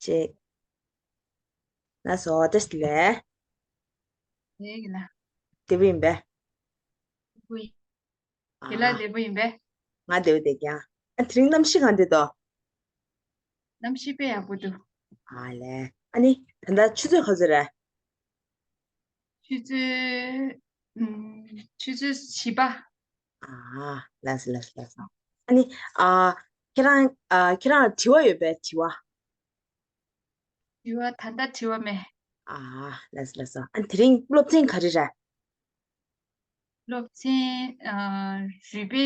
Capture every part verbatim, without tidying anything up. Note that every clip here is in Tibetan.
ཅིག་ལགས་སོ། བཀྲ་ཤིས་བདེ་ལེགས། ལགས་ལ། བདེ་པོ་ཡིན་པས། བདེ་པོ་ཡིན། ཁྱེད་ལ་ཨ། བདེ་པོ་ཡིན་པས། ང་བདེ་པོ་བསྡད་ཀྱང་། ཨ། དེ་རིང་གནམ་གཤིས་གང་འདྲ་འདུག་གནམ་གཤིས་དཔེ་ཡག་པོ་འདུག་ཨ་ལས། ཨ་ནི་ད་ལྟ་ཆུ་ཚོད་ག་ཚོད་རེད། ཆུ་ཚོད། ཨུམ། ཆུ་ཚོད་བཞི་པ། ཨ། ལགས་སོ་ལགས་སོ་ལགས་སོ། ཨ་ནི། ཨ། ཁྱེད་རང་། ཨ། ཁྱེད་རང་ལ་དྲི་བ་ཡོད་པས། དྲི་བ། དྲི་བ། ད་ལྟ་དྲི་བ་མེད། ཨ། ལགས་སོ་ལགས་སོ། ཨ། དེ་རིང་སློབ་ཚན་ག་རེ་རེད། སློབ་ཚན། ཨ། རུས་པའི་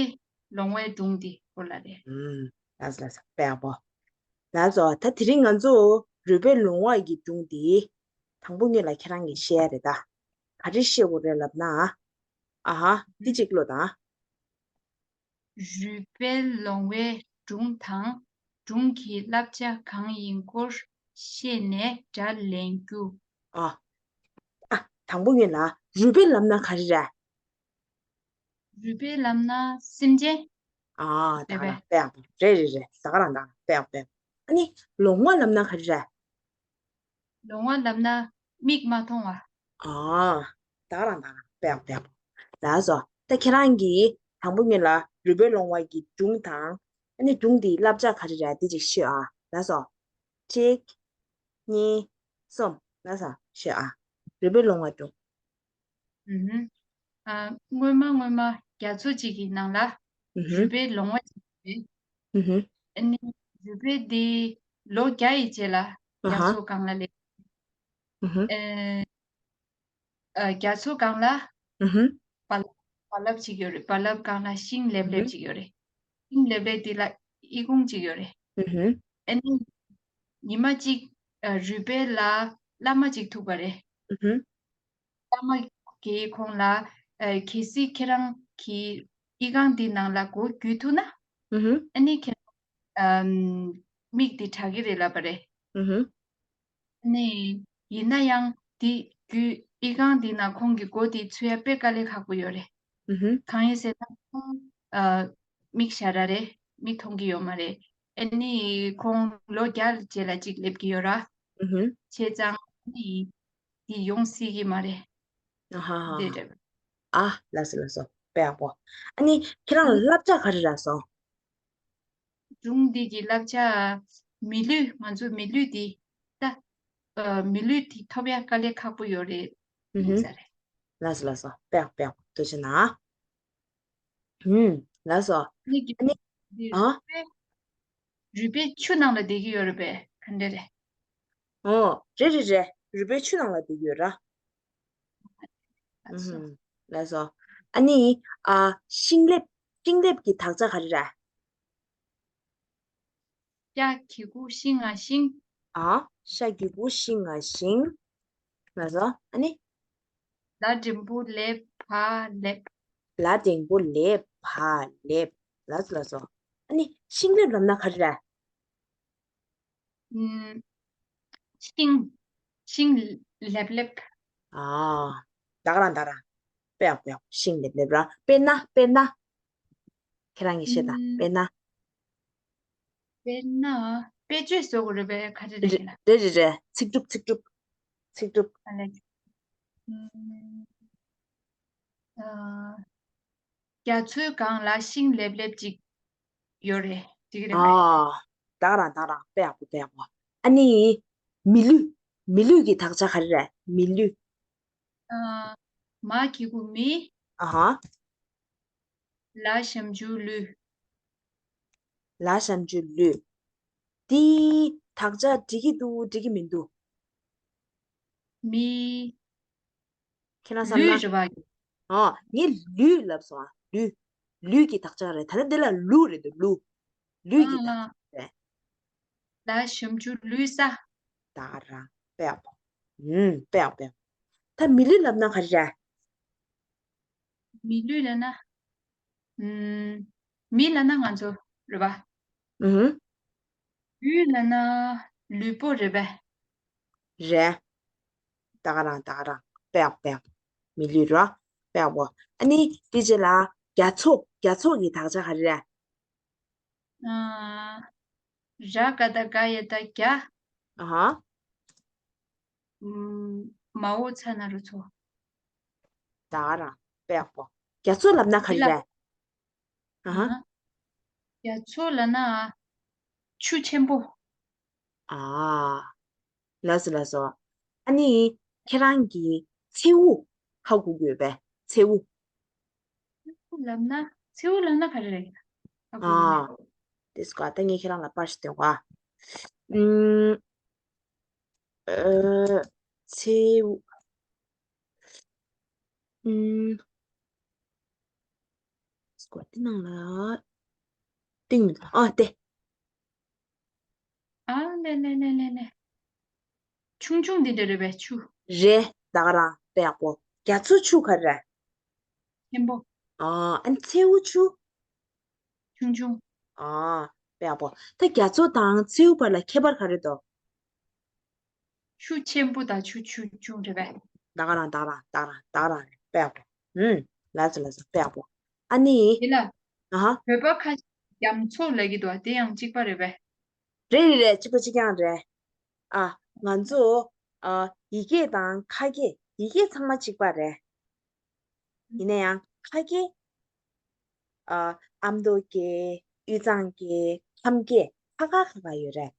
ལོང་བའི་སྒྲུང་འདི་སྐོར་ལ་རེད། ཨུམ། ལགས་སོ་ལགས་སོ། དཔེ་ཡག་པོ། ལགས་སོ། ད་དེ་རིང་ང་ཚོ་རུས་པའི་ལོང་བ་གི་སྒྲུང་འདི་དང་པོ་ཉིད་ལ་ཁྱེད་རང་གིས་བཤད་ཡ་རེད་ད། ག་རེ་བཤད་དགོས་རེད་ལབ་ན། ཨ་ཧ། འདི་གཅིག་ཀློག་དང་། རུས་པའི་ལོང་བའི་སྒྲུང་དང་སྒྲུང་གི་བསླབ་བྱ་གང་ཡིན་སྐོར་བཤད་ནས་སྒྲ་ལེན་རྒྱུ། ཨ། ཨ། དང་པོ་ཉིད་ལ་རུས་པའི་ལབ་ན་ག་རེ་རེད། རུས་པའི་ལབ་ན་སེམས་ཅན། ཨ། ད་ག་རང་། དཔེ་ཡག་པོ། རེད་རེད་རེད། ད་ག་རང་ད་ག་རང་། དཔེ་ཡག་པོ་དཔེ་ཡག་པོ། ཨ་ནི་ལོང་བ་ལབ་ན་ག་རེ་རེད། ལོང་བ་ལབ་ན་མིག་མ་མཐོང་བ། ཨ། ད་ག་རང་ད་ག་རང་། དཔེ་ཡག་པོ་དཔེ་ཡག་པོ། ལགས་སོ། ད་ཁྱེད་རང་གིས་དང་པོ་ཉིད་ལ་རུས་པའི་ལོང་བ་གི་སྒྲུང་དང་། ཨ་ནི་སྒྲུང་འདིའི་བསླབ་བྱ་ག་རེ་རེད་འདི་ཅིག་ཤོད་ཨ། ལགས་སོ། གཅིག་གཉིས། གསུམ། ལགས་སོ། ཤོད་ཨ། རུས་པའི་ལོང་བ་སྒྲུང་། ཨུ་ཧུམ། ཨ། སྔོན་མ་སྔོན་མ་རྒྱ་མཚོ་གཅིག་གི་ནང་ལ་ཨུ་ཧུམ། རུས་པའི་ལོང་བ་གཅིག་ཡོད་པས། ཨུ་ཧུམ། ཨ་ནི་རུས་པའི་དེ་ལོ་བརྒྱ་ཡི་རྗེས་ལ་ཨ་རྒྱ་ཧ། མཚོ་སྒང་ལ་སླེབས། ཨུ་ཧུམ། ཨེ། ཨ། རྒྱ་མཚོ་སྒང་ལ་ཨུ་ཧུམ། རྦ་རླབས་ཅིག་ཡོད་རེད། རྦ་རླབས་སྒང་ལ་ཤིང་ལེབ་ལེབ་ཨུ་ཧུམ། ཅིག་ཡོད་རེད། ཤིང་ལེབ་ལེབ་དེ་ལ་ཨི་ཁུང་ཅིག་ཡོད་རེད། ཨུ་ཧུམ། ཨ་ནི་ཉི་མ་གཅིག་ཨ། རུས་པའི་ལ་བླ་མ་ཅིག་ཐུག་པ་རེད། ཨུ་ཧུམ། བླ་མ་གིས་ཁོང་ལ། ཨ། གལ་སྲིད་ཁྱེད་རང་གིས་ཨི་ཁུང་འདི་ནང་ལ་སྒོ་བརྒྱུད་ཐུབ་ན། ཨུ་ཧུམ། ཨ་ནི་ཁྱེད་རང་། ཨམ། མིག་འདི་དྲག་གི་རེད་ལབ་པ་རེད། ཨུ་ཧུམ། ཨ་ནི་ཡིན་ན་ཡང་འདི་བརྒྱུད། ཨི་ཁུང་འདི་ནང་ཁོང་གི་སྒོ་འདི་ཚུད་ཡ་དཔེ་དཀའ་ལས་ཁག་པོ་ཡོད་རེད། ཨུ་ཧུམ། གང་ཡིན་ཟེར་ན་ཁོང་། ཨ། མིག་ཞ་ར་རེད། མིག་མཐོང་གི་ཡོད་མ་རེད། ཨ་ནི་ཁོང་ལོ་བརྒྱ་རྗེས་ལ་གཅིག་སླེབས་ཀྱི་ཡོད་ར། ཨུ་ཧུམ། བྱས་ཙང་ཨ་ནི་འདི་ཡོང་སྲིད་ཀྱི་མ་རེད། ཨ་ཧ་ཧ། འདི་རེད། ཨ། ལགས་སོ་ལགས་སོ། དཔེ་ཡག་པོ། ཨ་ནི་ཁྱེད་རང་ལ་བསླབ་བྱ་ག་རེ་རག་སོང་། སྒྲུང་འདི་གི་བསླབ་བྱ། མི་ལུས། ང་ཚོ་མི་ལུས་འདི་ད། ཨ། མི་ལུས་འདི་ཐོབ་ཡ་དཀའ་ལས་ཁག་པོ་ཡོད་རེད། ཨུ་ཧུམ། ཡིན་ས་རེད། ལགས་སོ་ལགས་སོ། དཔེ་ཡག་པོ། དཔེ་ཡག་པོ། ཐུགས་རྗེ་གནང་། ཨུམ། ལགས་སོ། ནི་གི་ཨ་ནི། འདི་ཨ། རུས་པའི་ཆུ་ནང་ལ་བསྡད་ཀྱི་ཡོད་རེད་པས། ག་འདྲ་རེད། ཨོ། རེད་རེད་རེད། རུས་པའི་ཆུ་ནང་ལ་བསྡད་ཀྱི་ཡོད་ར། ལགས་སོ། ཨུམ། ལགས་སོ། ཨ་ནི། ཨ། ཤིང་ལེབ། ཤིང་ལེབ་ཀྱི་དག་ཆ་ག་རེ་རེད། ཤ་གི་གུ་ཤི་ང་ཤིང་། ཨ། ཤ་གི་གུ་ཤི་ང་ཤིང་། ལགས་སོ། ཨ་ནི། ལ་འགྲེང་བུ་ལེ་བ་ལེབ། ལ་འགྲེང་བུ་ལེ་བ་ལེབ། ལགས་སོ་ལགས་སོ། ཨ་ནི་ཤིང་ལེབ་ལབ་ན་ག་རེ་རེད། ཨུམ། ཤིང་། ཤིང་ལེབ་ལེབ། ཨ། ད་ག་རང་ད་ག་རང་། དཔེ་ཡག་དཔེ་ཡག་ཤིང་ལེབ་ལེབ་ར། དཔེར་ན། དཔེར་ན། ཁྱེད་རང་གིས་བཤད་དང་། ཨུམ། དཔེར་ན། དཔེར་ན། དཔེ་བརྗོད་བཟོ་དགོས་རེད་པས། ག་རེ་རེད་ལ། རེད་རེད་རེད། ཚིག་གྲུབ་ཚིག་གྲུབ། ཚིག་གྲུབ། ཨ་ལས། ཨུམ། ཨ། རྒྱ་མཚོའི་སྒང་ལ་ཤིང་ལེབ་ལེབ་ཅིག་ཡོད་རེད། འགྲིག་གི་རེད་པས། ཨ། ད་ག་རང་ད་ག་རང་། དཔེ་ཡག་པོ་དཔེ་ཡག་པོ། ཨ་ནི། མི་ལུས། མི་ལུས་ཀྱི་དག་ཆ་ག་རེ་རེད། མི་ལུས། ཨ། མ་གི་གུ་མི། ཨ་ཧ། ལ་ཞབས་ཀྱུ་ལུས། ལ་ཞབས་ཀྱུ་ལུས། འདི་དག་ཆ་འགྲིག་གི་འདུག་འགྲིག་གི་མི་འདུག་མི། ཁྱེད་རང་བསམ་ན། ལུས་རེད་པ། ཨ། ངས་ལུས་ལབ་སོང་ཨ། ལུས། ལུས་ཀྱི་དག་ཆ་རེད། ད་ནི་འདི་ལ་ལུས་རེད་འདུག་ལུས། ལུས་ཀྱི་དག་ཆ་རེད། ལ་ཞབས་ཀྱུ་ལུས་ས། ད་ག་རང་། དཔེ་ཡག་པོ། ཨུམ། དཔེ་ཡག་དཔེ་ཡག་ད་མི་ལུས་ལབ་ན་ག་རེ་རེད། མི་ལུས་ལབ་ན། ཨུམ། མི་ལབ་ན་ང་ཚོ་རེད་པ། ཨུམ། ལུས་ལབ་ན་ལུས་པོ་རེད་པས། རེད། ད་ག་རང་ད་ག་རང་། དཔེ་ཡག་དཔེ་ཡག་མི་ལུས་ར། དཔེ་ཡག་པོ། ཨ་ནི་དེ་རྗེས་ལ་རྒྱ་མཚོ། རྒྱ་མཚོ་གི་དག་ཆ་ག་རེ་རེད། ཨ། ར་ག་བཏགས་རྒ་ཡ་བཏགས་རྒྱ། ཨ་ཧ། ཨམ། མའོ་ཚ་ན་རོ་མཚོ། ད་ག་རང་། དཔེ་ཡག་པོ། རྒྱ་མཚོ་ལབ་ན་ག་རེ་རེད། ཨ་ཧ། ཨ། རྒྱ་མཚོ་ལབ་ན་ཆུ་ཆེན་པོ། ཨ། ལགས་སོ་ལགས་སོ། ཨ་ནི་ཁྱེད་རང་གིས་མཚེའུ་ཧ་གོ་གི་ཡོད་པས། མཚེའུ། མཚེའུ་ལབ་ན། མཚེའུ་ལབ་ན་ག་རེ་རེད། ཧ་གོ་གི་མེད། ཨ། དེ་སྐོར་ད་ངས་ཁྱེད་རང་ལ་པར་ཞིག་སྟོན་གོ། ཨུམ། ཨ། མཚེའུ། ཨུམ། སྐོར་དེ་ནང་ལ་ཏིང་མི་འདུག་ཨ། དེ། ཨ་ལེ་ལེ་ལེ་ལེ་ལེ། ཆུང་ཆུང་འདི་འདྲ་རེད་པས། ཆུ། རེད། ད་ག་རང་། དཔེ་ཡག་པོ། རྒྱ་མཚོ་ཆུ་ག་རེ་རེད། ཆེན་པོ། ཨ། ཨ་ནི་མཚེའུ་ཆུ། ཆུང་ཆུང་། ཨ། དཔེ་ཡག་པོ། ད་རྒྱ་མཚོ་དང་མཚེའུ་བར་ལ་ཁྱད་པར་ག་རེ་འདུག་ཆུ་ཆེན་པོ་དང་ཆུ་ཆུང་ཆུང་རེད་པས། ད་ག་རང་། ད་ག་རང་། ད་ག་རང་། ད་ག་རང་རེད། དཔེ་ཡག་པོ། ཨུམ། ལགས་སོ་ལགས་སོ། དཔེ་ཡག་པོ། ཨ་ནི། དེ་ལ། ཨ་ཧ། བོད་པ་ཁ་ཤས་རྒྱ་མཚོ་ལབ་ཀྱི་འདུག་དེ་ཡང་གཅིག་པ་རེད་པས། རེད་རེད་རེད། གཅིག་པ་གཅིག་རྐྱང་རེད། ཨ། ང་ཚོ། ཨ། ཡི་གེ་དང་ཁ་སྐད། ཡི་གེ་ཚང་མ་གཅིག་པ་རེད། ཡིན་ན་ཡང་ཁ་སྐད། ཨ། ཨ་མདོ་སྐད། དབུས་གཙང་སྐད། ཁམས་སྐད། ཁ་ཁ་ཁ་ཁ་ཡོད་རེད།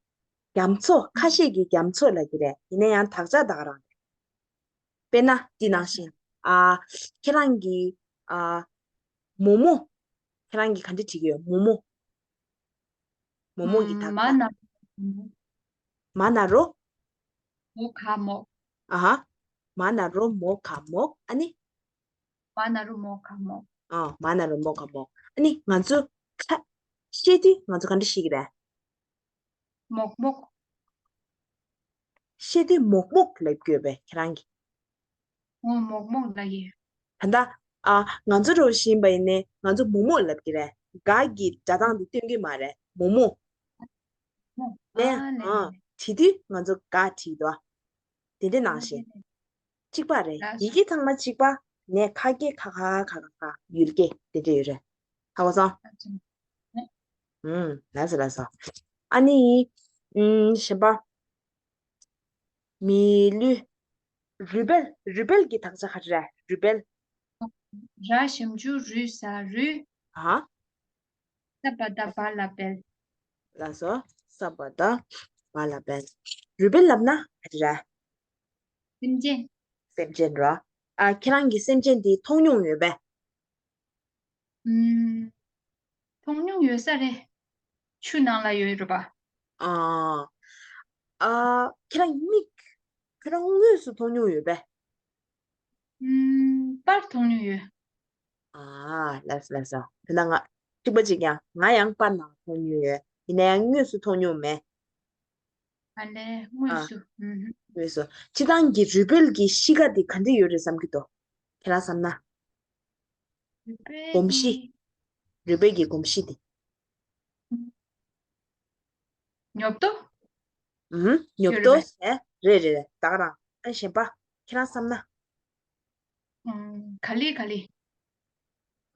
རྒྱ་མཚོ་ཁ་ཤས་ཀྱིས་རྒྱ་མཚོ་ལབ་ཀྱི་རེད། ཡིན་ན་ཡང་དག་ཆ་ད་ག་རང་རེད། དཔེར་ན་འདི་ནང་བཞིན། ཨ། ཁྱེད་རང་གིས། ཨ། མོག་མོག་ཁྱེད་རང་གིས་ག་འདྲ་བྲིས་ཀྱི་ཡོད། མོག་མོག་མོག་མོག་གི་དག་ཆ། མ་ན། མ་ན་རོ། མོ་ག་མོག་ཨ་ཧ། མ་ན་རོ་མོ་ག་མོག་ཨ་ནི། མ་ན་རོ་མོ་ག་མོག་ཨ། མ་ན་རོ་མོ་ག་མོག་ཨ་ནི་ང་ཚོ་ཁ་ཤས་དུས་ང་ཚོ་ག་འདྲ་ཤེས་ཀྱི་རེད། མོག་མོག་ཤེས་དུས་མོག་མོག་ལབ་དགོས་པས་ཁྱེད་རང་གིས། ཨོ། མོག་མོག་ལབ་ཀྱི་ཡོད། ད་ལྟ། ཨ། ང་ཚོ་འདྲ་བོ་ཞིག་ཡིན་པ་ཡིན་ནའི་ང་ཚོ་མོག་མོག་ལབ་ཀྱི་རེད། ག་གི་སྒྲ་གདངས་འདི་སྟོན་གྱི་མ་རེད། མོག་མོག་མོག་ནས། ཨ་ལེ་ཨ། ལེ་ལེ། བྲིས་དུས་ང་ཚོ་ག་བྲིས་འདུག་དེ་འདྲ་ནང་བཞིན། ཨ་ལེ་ལེ། གཅིག་པ་རེད། ལགས་ཡི་གེ་ཚང་མ་གཅིག་པ། ནས་ཁ་སྐད་ཁ་ཁ་ཁ་ཁ་ཁ། ཡུལ་སྐད་དེ་འདྲ་ཡོད་རེད། ཧ་གོ་སོང་། ལགས་སོ། ཨུམ། ལགས་སོ་ལགས་སོ། ཨ་ནི། ཨུམ། གཞན་པ། མི་ལུས། རུས་སྦལ། རུས་སྦལ་གྱི་དག་ཆ་ག་རེ་རེད། རུས་སྦལ། ར་ཞབས་ཀྱུ་རུ། ས་རུས། ཨ། ས་བ་ད་བ་ལ་སྦལ། ལགས་སོ། ས་བ་ད་བ་ལ་སྦལ། རུས་སྦལ་ལབ་ན་ག་རེ་རེད། སེམས་ཅན། སེམས་ཅན་རོ། ཨ། ཁྱེད་རང་གིས་སེམས་ཅན་དེ་མཐོང་མྱོང་ཡོད་པས། ཨུམ། མཐོང་མྱོང་ཡོད་ས་རེད། ཆུ་ནང་ལ་ཡོད་རེད་པ། ཨ། ཨ། ཁྱེད་རང་མིག་ཁྱེད་རང་དངོས་སུ་མཐོང་མྱོང་ཡོད་པས། ཨུམ། པར་མཐོང་མྱོང་ཡོད། ཨ། ལགས་སོ་ལགས་སོ། དེ་ན་ང་གཅིག་པ་གཅིག་ཀྱང་ང་ཡང་པར་ནང་མཐོང་མྱོང་ཡོད། ཡིན་ན་ཡང་དངོས་སུ་མཐོང་མྱོང་མེད། ཨ་ལས། དངོས་ཨ། སུ། ཨུམ་ཧུམ། དངོས་སུ། སྤྱིར་བཏང་གི་རུས་སྦལ་གྱི་གཤིས་ཀ་དེ་ག་འདྲ་ཡོད་རེད་བསམ་གྱི་འདུག་ཁྱེད་རང་བསམ་ན། རུས་སྦལ་གྱི། གོམས་གཤིས། རུས་སྦལ་གྱི་གོམས་གཤིས་དེ། ཉོབ་ཏོ། ཨུམ། ཉོབ་ཡོད་ཏོ་རེད་པས། བྱས། རེད་རེད་རེད། ད་ག་རང་། ཨ། གཞན་པ། ཁྱེད་རང་བསམ་ན། ཨུམ། ག་ལེ་ག་ལེ།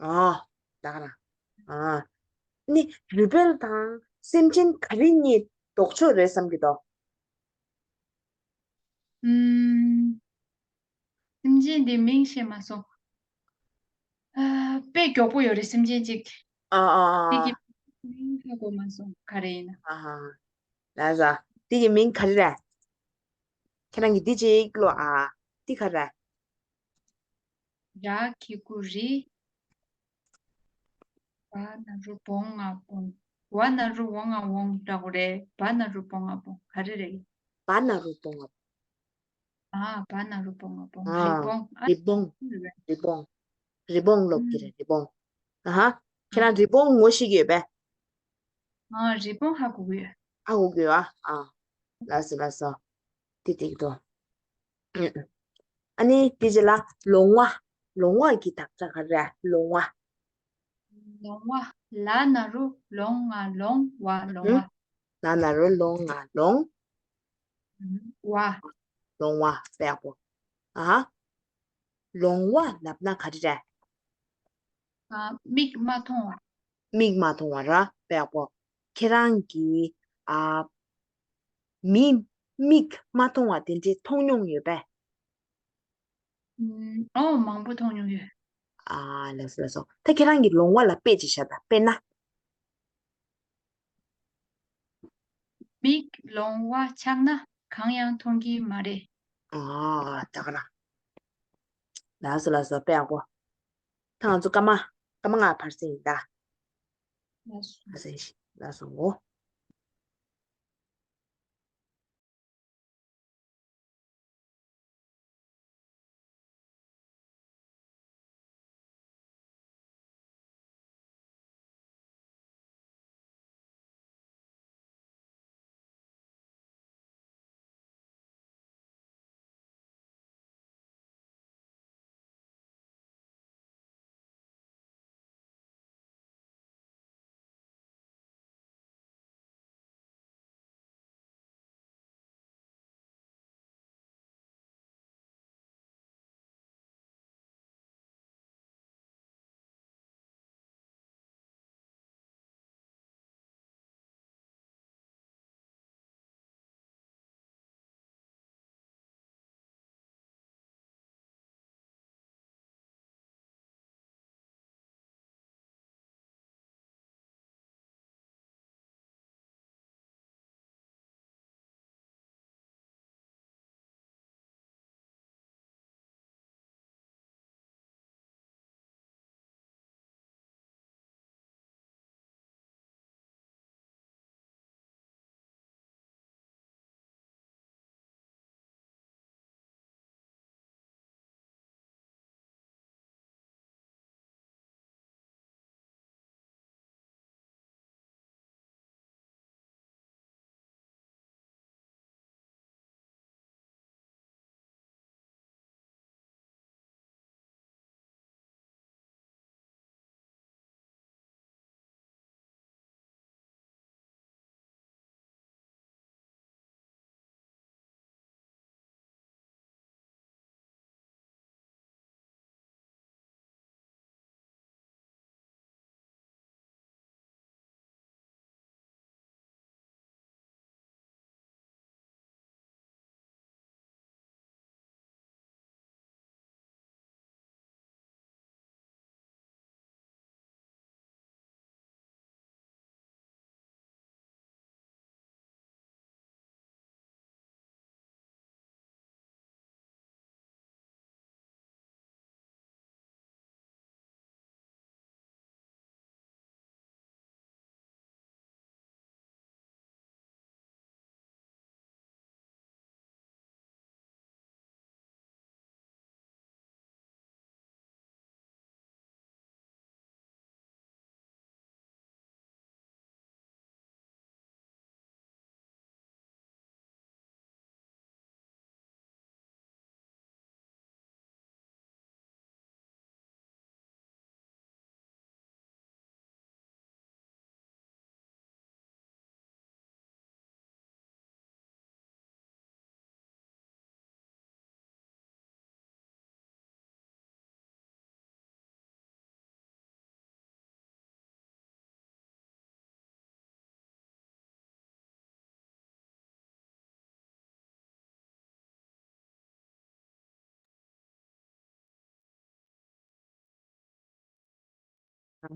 ཨ། ད་ག་རང་། ཨ། ནི་རུས་སྦལ་དང་སེམས་ཅན་ག་རེ་གཉིས་ལྡོག་ཕྱོགས་རེད་བསམ་གྱི་འདུག་ཨུམ། སེམས་ཅན་འདི་མིང་ཤེས་མ་སོང་། ཨ། དཔེ་མགྱོགས་པོ་ཡོད་རེད་སེམས་ཅན་གཅིག་ཨ་ཨ་ཨ། དེ་གི་མིང་ཧ་གོ་མ་སོང་ག་རེ་ཡིན་ན། ཨ་ཧ། ལགས་སོ། དེ་གི་མིང་ག་རེ་རེད། ཁྱེད་རང་གིས་འདི་གཅིག་ཀློག་ཨ། འདི་ག་རེ་རེད། ར་གི་གུ་རི། བ་ན་རུ་བོ་ང་བོང་། བ་ན་རུ་བོ་ང་བོང་འདྲ་པོ་རེད། བ་ན་རུ་བོ་ང་བོང་ག་རེ་རེད། བ་ན་རུ་བོ་ང་བོང་། ཨ། བ་ན་རུ་བོ་ང་བོང་། ཨ། རི་བོང་། ཨ། རི་བོང་། རི་བོང་། རི་བོང་ལབ་ཀྱི་རེད། ཨུམ། རི་བོང་། ཨ་ཧ། ཁྱེད་རང་ཨ། རི་བོང་ངོ་ཤེས་ཀྱི་ཡོད་པས། ཨ། རི་བོང་ཧ་གོ་གི་ཡོད། ཧ་གོ་གི་ཡོད་ཨ། ཨ། ལགས་སོ་ལགས་སོ། དེ་འགྲིག་འདུག་ཨ་ནི་དེ་རྗེས་ལ་ལོང་བ། ལོང་བ་གི་དག་ཆ་ག་རེ་རེད། ལོང་བ། ལོང་བ། ལ་ན་རུ་ལོང་ང་ལོང་། བ། ལོང་བ། ལ་ན་རུ་ལོང་ང་ལོང་། བ། ལོང་བ། དཔེ་ཡག་པོ། ཨ་ཧ། ལོང་བ་ལབ་ན་ག་རེ་རེད། ཨ། མིག་མ་མཐོང་བ། མིག་མ་མཐོང་བ་ར། དཔེ་ཡག་པོ། ཁྱེད་རང་གིས། ཨ། མི་ མིག་མ་མཐོང་བ་དེ་འདྲའི་མཐོང་མྱོང་ཡོད་པས། ཨོ། མང་པོ་མཐོང་མྱོང་ཡོད། ཨ། ལགས་སོ་ལགས་སོ། ད་ཁྱེད་རང་གིས་ལོང་བ་ལ་དཔེ་ཅིག་བཞག་དང་། དཔེར་ན། མིག་ལོང་བ་ཆགས་ན་གང་ཡང་མཐོང་གི་མ་རེད། ཨ། ད་ག་རང་། ལགས་སོ་ལགས་སོ། དཔེ་ཡག་པོ། ད་ང་ཚོ་སྐར་མ། སྐར་མ་ལྔ་ཕར་ཟིན་ཡིན་ད། ལགས་སོ། ལགས་སོ། ལགས་སོ། འོ།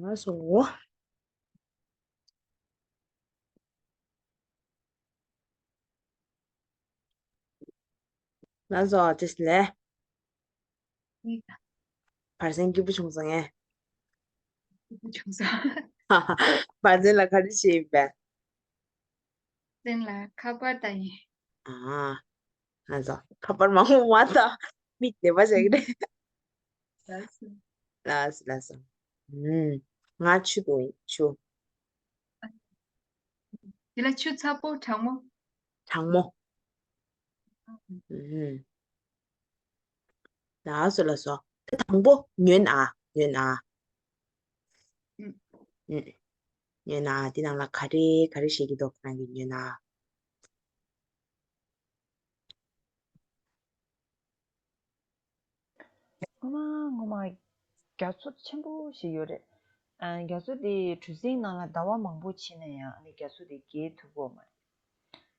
ལགས་སོ། ལགས་སོ། བཀྲ་ཤིས་བདེ་ལེགས། བར་གསེང་སྐྱིད་པོ་བྱུང་སོང་ངས། སྐྱིད་པོ་བྱུང་སོང་། བར་གསེང་ལ་ག་རེ་བྱས་ཡིན་པས། བར་གསེང་ལ་ཁ་པར་ལྟ་ཡིན། ཨ། ང་ཚོ་ཁ་པར་མང་པོ་མ་ལྟ། མིག་བདེ་བ་བྱེད་ཀྱི་རེད། ལགས་སོ། ལགས་སོ། ལགས་སོ། ཨུམ། ང་ཆུ་འཐུང་ཡིན། ཆུ། དེ་ལ་ཆུ་ཚ་པོ་གྲང་མོ། གྲང་མོ། ཨུམ། ལགས་སོ། ལགས་སོ། དེ་དང་པོ་ཉོན་ཨ། ཉོན་ཨ། ཨུམ། ཨུམ། ཉོན་ཨ། དེ་ནང་ལ་ག་རེ་ག་རེ་བཤད་ཀྱི་འདུག་ཁྱེད་རང་གིས་ཉོན་ཨ། སྔོན་མ་སྔོན་མ་རྒྱ་མཚོ་ཆེན་པོ་ཞིག་ཡོད་རེད། ཨ། རྒྱ་མཚོ་དེའི་གྲུ་གཟིངས་ནང་ལ་ཟླ་བ་མང་པོ་ཕྱིན་ན་ཡང་ཨ་ནི་རྒྱ་མཚོ་དེ་རྒྱས་ཐུབ་ཀྱི་ཡོད་མ་རེད།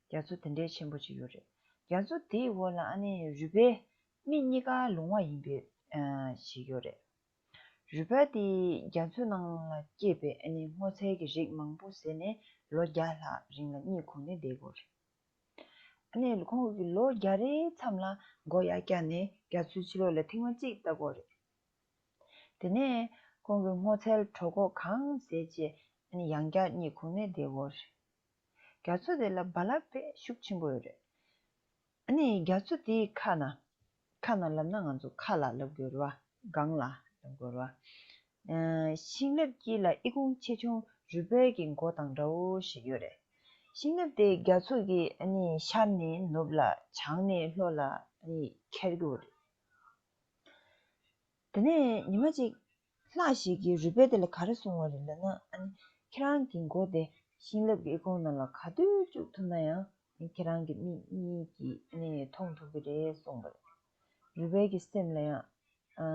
རྒྱ་མཚོ་དེ་འདྲའི་ཆེན་པོ་ཅིག་ཡོད་རེད། རྒྱ་མཚོ་དེའི་འོག་ལ་ཨ་ནི་རུས་སྦལ་མིག་གཉིས་ཀ་ལོང་བ་ཡིན་པའི་ཨ་ཞིག་ཡོད་རེད། རུས་སྦལ་དེ་རྒྱ་མཚོའི་ནང་ལ་སྐྱེས་པའི་ཨ་ནི་སྔོ་ཚལ་གྱི་རིགས་མང་པོ་ཟས་ནས་ལོ་བརྒྱ་ལྷག་རིང་ལ་གཉིད་ཁུག་ནས་བསྡད་ཡོད་རེད། ཨ་ནི་ཁོང་གིས་ལོ་བརྒྱ་རེའི་མཚམས་ལ་མགོ་ཡར་བཀྱགས་ནས་རྒྱ་མཚོའི་ཕྱི་ལོགས་ལ་ཐེངས་མ་གཅིག་ལྟ་གི་ཡོད་རེད། དེ་ནས་ཁོང་གིས་སྔོ་ཚལ་གྲོད་ཁོག་གང་བཟས་རྗེས་ཨ་ནི་ཡང་བསྐྱར་གཉིད་ཁུག་ནས་བསྡད་ཡོད་རེད། རྒྱ་མཚོ་དེ་ལ་རྦ་རླབས་དཔེ་ཤུགས་ཆེན་པོ་ཡོད་རེད། ཨ་ནི་རྒྱ་མཚོ་དེའི་ཁ་ན། ཁ་ན་ལབ་ན་ང་ཚོ་ཁ་ལ་ལབ་དགོས་རེད་བ། སྒང་ལ་ལབ་དགོས་རེད་བ། ཨ་ཤིང་ལེབ་དཀྱིལ་ལ་ཨི་ཁུང་ཆེ་ཆུང་རུས་སྦལ་གྱི་མགོ་དང་འདྲ་བོ་ཞིག་ཡོད་རེད། ཤིང་ལེབ་དེ་རྒྱ་མཚོ་གིས་ཨ་ནི་ཤར་ནས་ནུབ་ལ་བྱང་ནས་ལྷོ་ལ་ཨ་ནི་ཁྱེར་གྱི་ཡོད་རེད། དེ་ནས་ཉི་མ་གཅིག་ལྷ་ཞིག་གིས་རུས་སྦལ་དེ་ལ་ག་རེ་གསུངས་པ་རེད་ལབ་ན། ཨ་ནི་ཁྱེད་རང་གི་མགོ་དེ་ཤིང་ལེབ་ཀྱི་ཨི་ཁུང་ནང་ལ་ག་དུས་བཅུག་ཐུབ་ན་ཡང་ཁྱེད་རང་གི་མིག་གཉིས་ཀྱིས་ཨ་ནི་མཐོང་ཐུབ་ཀྱི་རེད་གསུངས་པ་རེད། རུས་སྦལ་གྱི་སེམས་ལ་ཡང་། ཨ་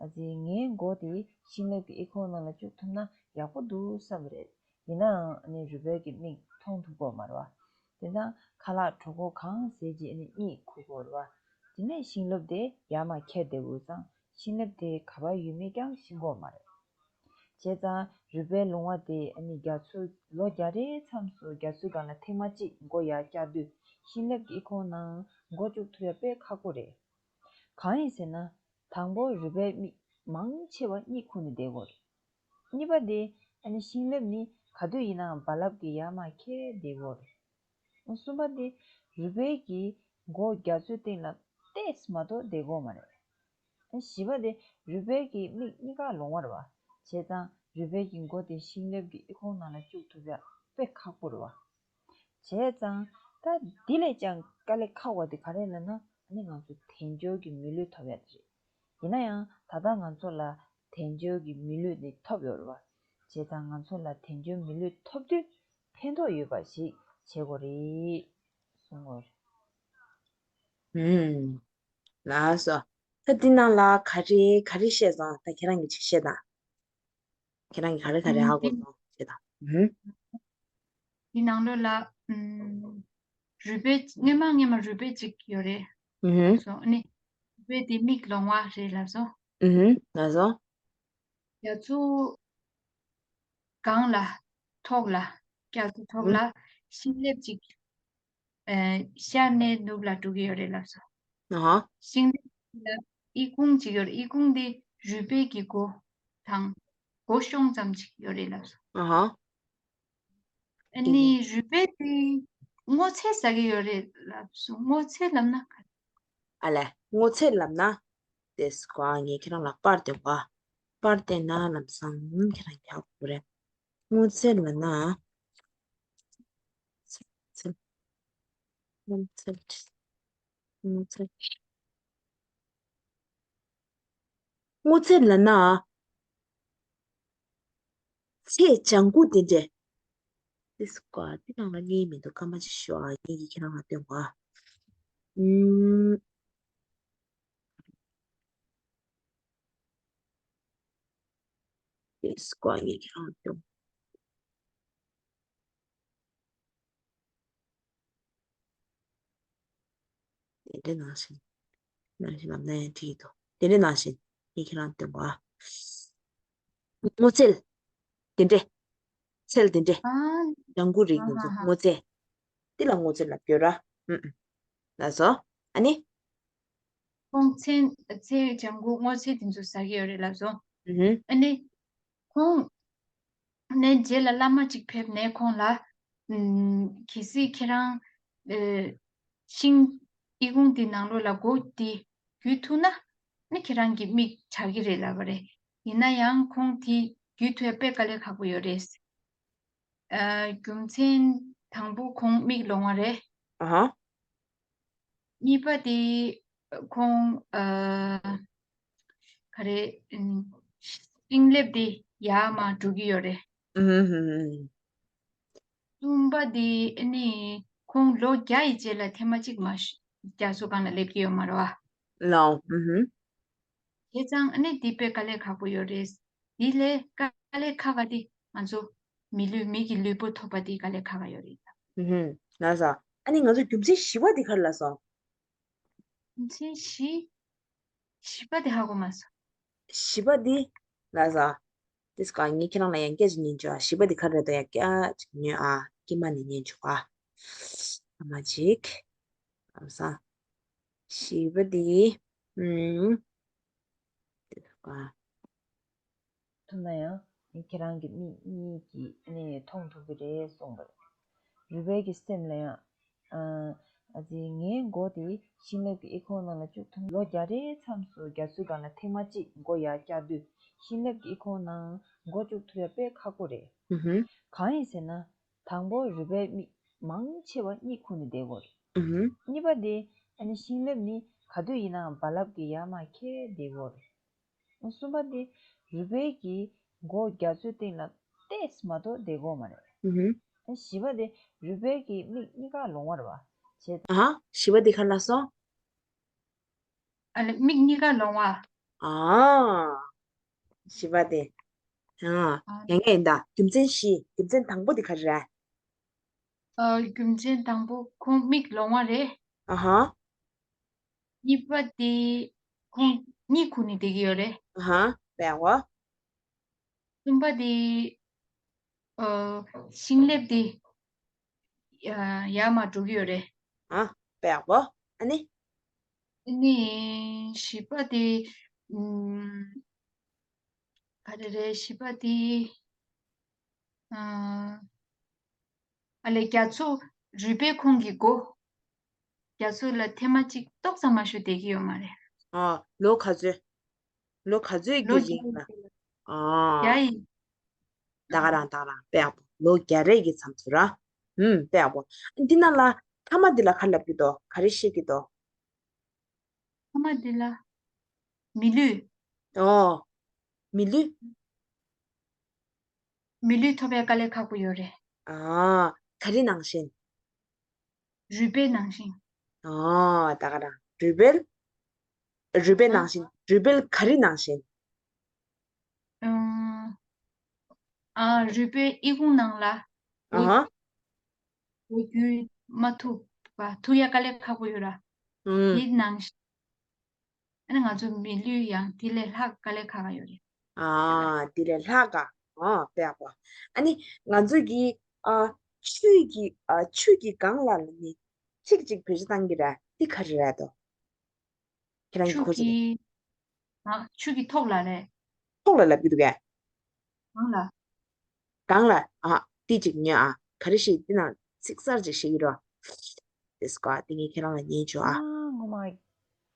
ཨ་ཙི་ངའི་མགོ་དེ་ཤིང་ལེབ་ཀྱི་ཨི་ཁུང་ནང་ལ་བཅུག་ཐུབ་ན་ཡག་པོ་འདུག་བསམ་པ་རེད། ཡིན་ནའང་ཨ་ནི་རུས་སྦལ་གྱི་མིག་མཐོང་ཐུབ་ཀྱི་ཡོད་མ་རེད་བ། དེ་དང་ཁ་ལག་གྲོད་ཁོག་གང་བཟས་རྗེས་ཨ་ནི་གཉིད་ཁུག་གི་ཡོད་རེད་བ། དེ་ནས་ཤིང་ལེབ་དེ་ཡར་མར་ཁྱེར་བསྡད་ཡོད་ཙང་ཤིང་ལེབ་དེ་ག་པར་ཡོད་མེད་ཀྱང་ཤེས་ཀྱི་ཡོད་མ་རེད། བྱས་ཙང་རུས་སྦལ་ལོང་བ་དེ་ཨ་ནི་རྒྱ་མཚོ་ལོ་བརྒྱ་རེའི་མཚམས་སུ་རྒྱ་མཚོའི་སྒང་ལ་ཐེངས་མ་གཅིག་མགོ་ཡར་བཀྱག་དུས་ཤིང་ལེབ་ཀྱི་ཨི་ཁུང་ནང་མགོ་བཅུག་ཐུབ་ཡ་དཔེ་ཁག་པོ་རེད། གང་ཡིན་ཟེར་ན། དང་པོ་རུས་སྦལ་མིག་མང་ཆེ་བ་གཉིད་ཁུག་ནས་བསྡད་ཡོད་རེད། གཉིས་པ་དེ་ཨ་ནི་ཤིང་ལེབ་ནི་ག་དུས་ཡིན་ནའང་རྦ་རླབས་ཀྱིས་ཡར་མར་ཁྱེར་བསྡད་ཡོད་རེད། གསུམ་པ་དེ་རུས་སྦལ་གྱི་མགོ་རྒྱ་མཚོའི་སྟེང་ལ་གཏད་མ་གཏོགས་བསྡད་ཡོད་མ་རེད། བཞི་པ་དེ་རུས་སྦལ་གྱི་མིག་གཉིས་ཀ་ལོང་བ་རེད་བ། བྱས་ཙང་རུས་སྦལ་གྱི་མགོ་དེ་ཤིང་ལེབ་ཀྱི་ཨི་ཁུང་ནང་ལ་བཅུག་ཐུབ་ཡ་དཔེ་ཁག་པོ་རེད་བ། བྱས་ཙང་ད་འདི་ལས་ཀྱང་དཀའ་ལས་ཁག་པ་དེ་ག་རེ་ལབ་ན། ཨ་ནི་ང་ཚོ་དལ་འབྱོར་གྱི་མི་ལུས་ཐོབ་ཡ་དེ་རེད། ཡིན་ན་ཡང་ད་ལྟ་ང་ཚོ་ལ་དལ་འབྱོར་གྱི་མི་ལུས་དེ་ཐོབ་ཡོད་རེད་བ། བྱས་ཙང་ང་ཚོ་ལ་དལ་འབྱོར་མི་ལུས་ཐོབ་དུས་ཕན་ཐོགས་ཡོད་པ་ཞིག་བྱེད་དགོས་རེད་གསུངས་པ་རེད། ཧུམ། ལགས་སོ། ད་འདི་ནང་ལ་ག་རེ་ག་རེ་བཤད་སོང་། ད་ཁྱེད་རང་གིས་ཅིག་བཤད་དང་། ཁྱེད་རང་གིས་ག་རེ་ག་རེ་ཧ་གོ་སོང་བཤད་དང་། ཧུམ། འདི་ནང་ལོགས་ལ་ཨུམ་རུས་སྦལ་སྔོན་མ་སྔོན་མ་རུས་སྦལ་ཅིག་ཡོད་རེད། ཧུམ། སོང་ཨ་ནི་རུས་སྦལ་དེ་མིག་ལོང་བ་རེད་ལབ་སོང་། ཧུམ། ལགས་སོ། རྒྱ་མཚོ་སྒང་ལ་ཐོག་ལ་རྒྱ་མཚོ་ཐོག་ལ་ཤིང་ལེབ་ཅིག་ཨ་ཤར་ནས་ནུབ་ལ་འགྲོ་གི་ཡོད་རེད་ལབ་སོང་། ཨ་ཧ། ཤིང་ལེབ་ལ་ཨི་ཁུང་ཅིག་ཡོད་རེད། ཨི་ཁུང་དེ་རུས་སྦལ་གྱི་མགོ་དང་མགོ་གཤོང་ཙམ་ཅིག་ཡོད་རེད་ལབ་སོང་། ཨ་ཧ། ཨ་ནི་རུས་སྦལ་དེ་སྔོ་ཚལ་ཟ་གི་ཡོད་རེད་ལབ་སོང་། སྔོ་ཚལ་ལབ་ན་ག་རེ། ཨ་ལས། སྔོ་ཚལ་ལབ་ན། དེ་སྐོར་ངས་ཁྱེད་རང་ལ་པར་སྟོན་གོ། པར་སྟོན་ན་ལམ་སང་ཁྱེད་རང་ཡག་པོ་རེད། སྔོ་ཚལ་ལབ་ན། ཚལ། སྔོ་ཚལ། སྔོ་ཚལ། སྔོ་ཚལ་ལབ་ན། ཚལ་ལྗང་གུ་དེ་འདྲས། དེ་སྐོར་དེ་ནང་ལ་རྙེད་མི་འདུག་སྐར་མ་ཅིག་ཞོག་ཨ། ངས་ཀྱིས་ཁྱེད་རང་ལ་སྟོན་གོ། ཨུམ། དེ་སྐོར་ངས་ཁྱེད་རང་ལ་སྟོན། དེ་འདྲ་ནང་བཞིན། ནང་བཞིན་ལབ་ན་ཡང་འགྲིག་གི་འདུག་དེ་འདྲ་ནང་བཞིན་ངས་ཁྱེད་རང་སྟོན་གོ། སྔོ་ཚལ། དེ་འདྲས། ཚལ་དེ་འདྲས། ཨ། ལྗང་གུ་རིགས་དེ་ཚོ་ཧ་ཧ་ཧ། སྔོ་ཚལ། འདི་ལ་སྔོ་ཚལ་ལབ་ཀྱི་ཡོད་ར། ཨུམ་ཨུམ། ལགས་སོ། ཨ་ནི། ཁོང་ཚལ་ཚལ་ལྗང་གུ་སྔོ་ཚལ་དེ་ཚོ་ཟ་གི་ཡོད་རེད་ལབ་སོང་། ཨུ་ཧུམ། ཨ་ནི། ཁོང་ནས་རྗེས་ལ་བླ་མ་གཅིག་ཕེབས་ནས་ཁོང་ལ། ཨུམ། གལ་སྲིད་ཁྱེད་རང་། ཨེ། ཤིང་། ཨི་ཁུང་དེ་ནང་ལོགས་ལ་མགོ་དེ་བརྒྱུད་ཐུབ་ན། ནི་ཁྱེད་རང་གི་མིག་དྲག་གི་རེད་ལབ་པ་རེད། ཡིན་ན་ཡང་ཁོང་དེ་བརྒྱུད་ཐུབ་ཡ་དཔེ་དཀའ་ལས་ཁག་པོ་ཡོད་རེད། ཨ། རྒྱུ་མཚན་དང་པོ་ཁོང་མིག་ལོང་བ་རེད། ཨ་ཧ། གཉིས་པ་དེ་ཁོང་ཨ། ག་རེ། ཨུམ། ཤིང་ལེབ་དེ་ཡར་མར་འགྲོ་གི་ཡོད་རེད། ཨུམ་ཧུམ་ཧུམ། གསུམ་པ་དེ་ཨ་ནི་ཁོང་ལོ་བརྒྱ་ཡི་རྗེས་ལ་ཐེངས་མ་གཅིག་མ་གཞི་རྒྱ་མཚོ་སྒང་ལ་སླེབས་ཀྱི་ཡོད་མ་རེད་བ། ལའོ། ཨུམ་ཧུམ། བྱས་ཙང་ཨ་ནི་འདི་དཔེ་དཀའ་ལས་ཁག་པོ་ཡོད་རེད། འདི་ལས་དཀའ་ལས་ཁག་ཁག་དེ་ང་ཚོ་མི་ལུས་མི་གི་ལུས་པོ་ཐོབ་པ་དེ་དཀའ་ལས་ཁག་ཁག་ཡོད་རེད། ཨུམ་ཧུམ། ལགས་སོ། ཨ་ནི་ང་ཚོ་རྒྱུ་མཚན་བཞི་པ་འདི་ག་རེ་ལབ་སོང་། རྒྱུ་མཚན་བཞི། བཞི་པ་དེ་ཧ་གོ་མ་སོང་། བཞི་པ་འདི་ལབ་ས། དེ་སྐབས་ངས་ཁྱེད་རང་ལ་ཡང་སྐད་ཅིག་ཉན་ཆོག་བཞི་པ་འདི་ག་རེ་རེད་འདུག་ཡང་སྐད་ཅིག་ཉོན་ཨ། སྐྱེས་མ་ནས་ཉན་ཆོག་ཨ། ཨ་མ་ཅིག་ཨ་མ་ས། བཞི་པ་འདི། ཨུམ། དེ་སྐབས། ཐུབ་ན་ཡང་ཁྱེད་རང་གི་མིག་གཉིས་ཀྱིས་ནི་མཐོང་ཐུབ་ཀྱི་རེད་གསུངས་པ་རེད། རུས་སྦལ་གྱི་སེམས་ལ་ཡང་ཨ་ཙི་ངའི་མགོ་དེ་ཤིང་ལེབ་ཀྱི་ཨི་ཁུང་ནང་ལ་བཅུག་ཐུབ། ལོ་བརྒྱ་རེའི་མཚམས་སུ་རྒྱ་མཚོའི་སྒང་ལ་ཐེངས་མ་གཅིག་མགོ་ཡར་བཀྱག་དུས་ཤིང་ལེབ་ཀྱི་ཨི་ཁུང་ནང་མགོ་བཅུག་ཐུབ་ཡ་དཔེ་ཁག་པོ་རེད། ཨུ་ཧུམ། གང་ཡིན་ཟེར་ན། དང་པོ་རུས་སྦལ་མིག་མང་ཆེ་བ་གཉིད་ཁུག་ནས་བསྡད་དགོས་རེད། ཨུ་ཧུམ། གཉིས་པ་དེ་ཨ་ནི་ཤིང་ལེབ་ནི་ག་དུས་ཡིན་ནའང་རྦ་རླབས་ཀྱིས་ཡར་མར་འཁྱེར་བསྡད་དགོས་རེད། གསུམ་པ་དེ་རུས་སྦལ་གྱི་མགོ་རྒྱ་མཚོའི་སྟེང་ལ་གཏད་མ་གཏོགས་བསྡད་དགོས་མ་རེད། ཨུ་ཧུམ། བཞི་པ་དེ་རུས་སྦལ་གྱི་མིག་གཉིས་ཀ་ལོང་བ་རེད་བ། བྱས། ཨ་ཧ། བཞི་པ་དེ་ག་རེ་ལབ་སོང་། ཨ་ལེ་མིག་གཉིས་ཀ་ལོང་བ། ཨ། བཞི་པ་དེ། ཨ། ཡང་ཡང་ཡིན་ད། རྒྱུ་མཚན་བཞི། རྒྱུ་མཚན་དང་པོ་དེ་ག་རེ་རེད། ཨ་རྒྱུ་མཚན་དང་པོ་ཁོང་མིག་ལོང་བ་རེད། ཨ་ཧ། གཉིས་པ་དེ་ཁོང་གཉིད་ཁུག་ནས་བསྡད་ཀྱི་ཡོད་རེད། ཨ་ཧ། དཔེ་ཡག་པོ། གསུམ་པ་དེ་ཨ་ཤིང་ལེབ་དེ་ཨ་ཡར་མར་འགྲོ་གི་ཡོད་རེད། ཨ། དཔེ་ཡག་པོ། ཨ་ནི། ཨ་ནི་བཞི་པ་དེ་ཨུམ། ག་རེ་རེད་བཞི་པ་དེ། ཨ་ཨ་ལེ་རྒྱ་མཚོ་རུས་སྦལ་ཁོང་གི་མགོ། རྒྱ་མཚོ་ལ་ཐེངས་མ་གཅིག་ཏོག་ཙམ་མ་ཞུ་བསྡད་ཀྱི་ཡོད་མ་རེད། ཨ། ལོ་ག་ཚོད། ལོ་ག་ཚོད་ལོ་ཀྱི་རིང་ལ། ཨ། བརྒྱ་ཡིན། ད་ག་རང་ད་ག་རང་དཔེ་ཡག་པོ། ལོ་བརྒྱ་རེ་གི་མཚམས་སུ་ར། ཨུམ། དཔེ་ཡག་པོ། འདི་ནང་ལ་མཐའ་མ་འདི་ལ་ག་རེ་ལབ་ཀྱི་འདུག་ག་རེ་བཤད་ཀྱི་འདུག་མཐའ་མ་འདི་ལ་མི་ལུས། ཨོ། མི་ལུས། མི་ལུས་ཐོབ་ཡ་དཀའ་ལས་ཁག་པོ་ཡོད་རེད། ཨ། ག་རེ་ནང་བཞིན། རུས་སྦལ་ནང་བཞིན། ཨ། ད་ག་རང་རུས་སྦལ། རུས་སྦལ་ཨ། ནང་བཞིན། རུས་སྦལ་ག་རེ་ནང་བཞིན། ཨ། ཨ་རུས་སྦལ་ཨི་ཁུང་ནང་ལ། ཨ་ཧ། འགྲོ་རྒྱུ་མ་ཐུབ་པ་ཐུག་ཡ་དཀའ་ལས་ཁག་པོ་ཡོད་ར། ཨུམ། དེ་ནང་བཞིན། ཨ་ནི་ང་ཚོ་མི་ལུས་ཡང་དེ་ལས་ལྷག་དཀའ་ལས་ཁག་ཁག་ཡོད་རེད། ཨ། དེ་ལས་ལྷག་ག་ཨོ་དཔེ་ཡག་པོ། ཨ་ནི་ང་ཚོ་གི་ཨ་ཆུ་གི་ཨ་ཆུ་གི་སྒང་ལ་ནི་ཚིག་ཅིག་བེད་སྤྱོད་བཏང་གི་ར་དེ་ག་རེ་རེད་དོ། ཁྱེད་རང་གི་ཆུ་གོ་ཚོད་གི་ཨ་ཆུ་གི་ཐོག་ལ་རེད། ཐོག་ལ་ལབ་ཀྱི་འདུག་གས། གང་ལ། གང་ལ་ཨ་ཏི་ཅིག་ཉོས་ཨ་ག་རེ་ཞིག་འདི་ནང་ཚིག་གསར་ཅིག་ཤེས་ཀྱི་རོ། དེ་སྐོར་དེ་ངས་ཁྱེད་རང་ལ་ཉན་ཆོག་ཨ། ཨ་ངོ་མ་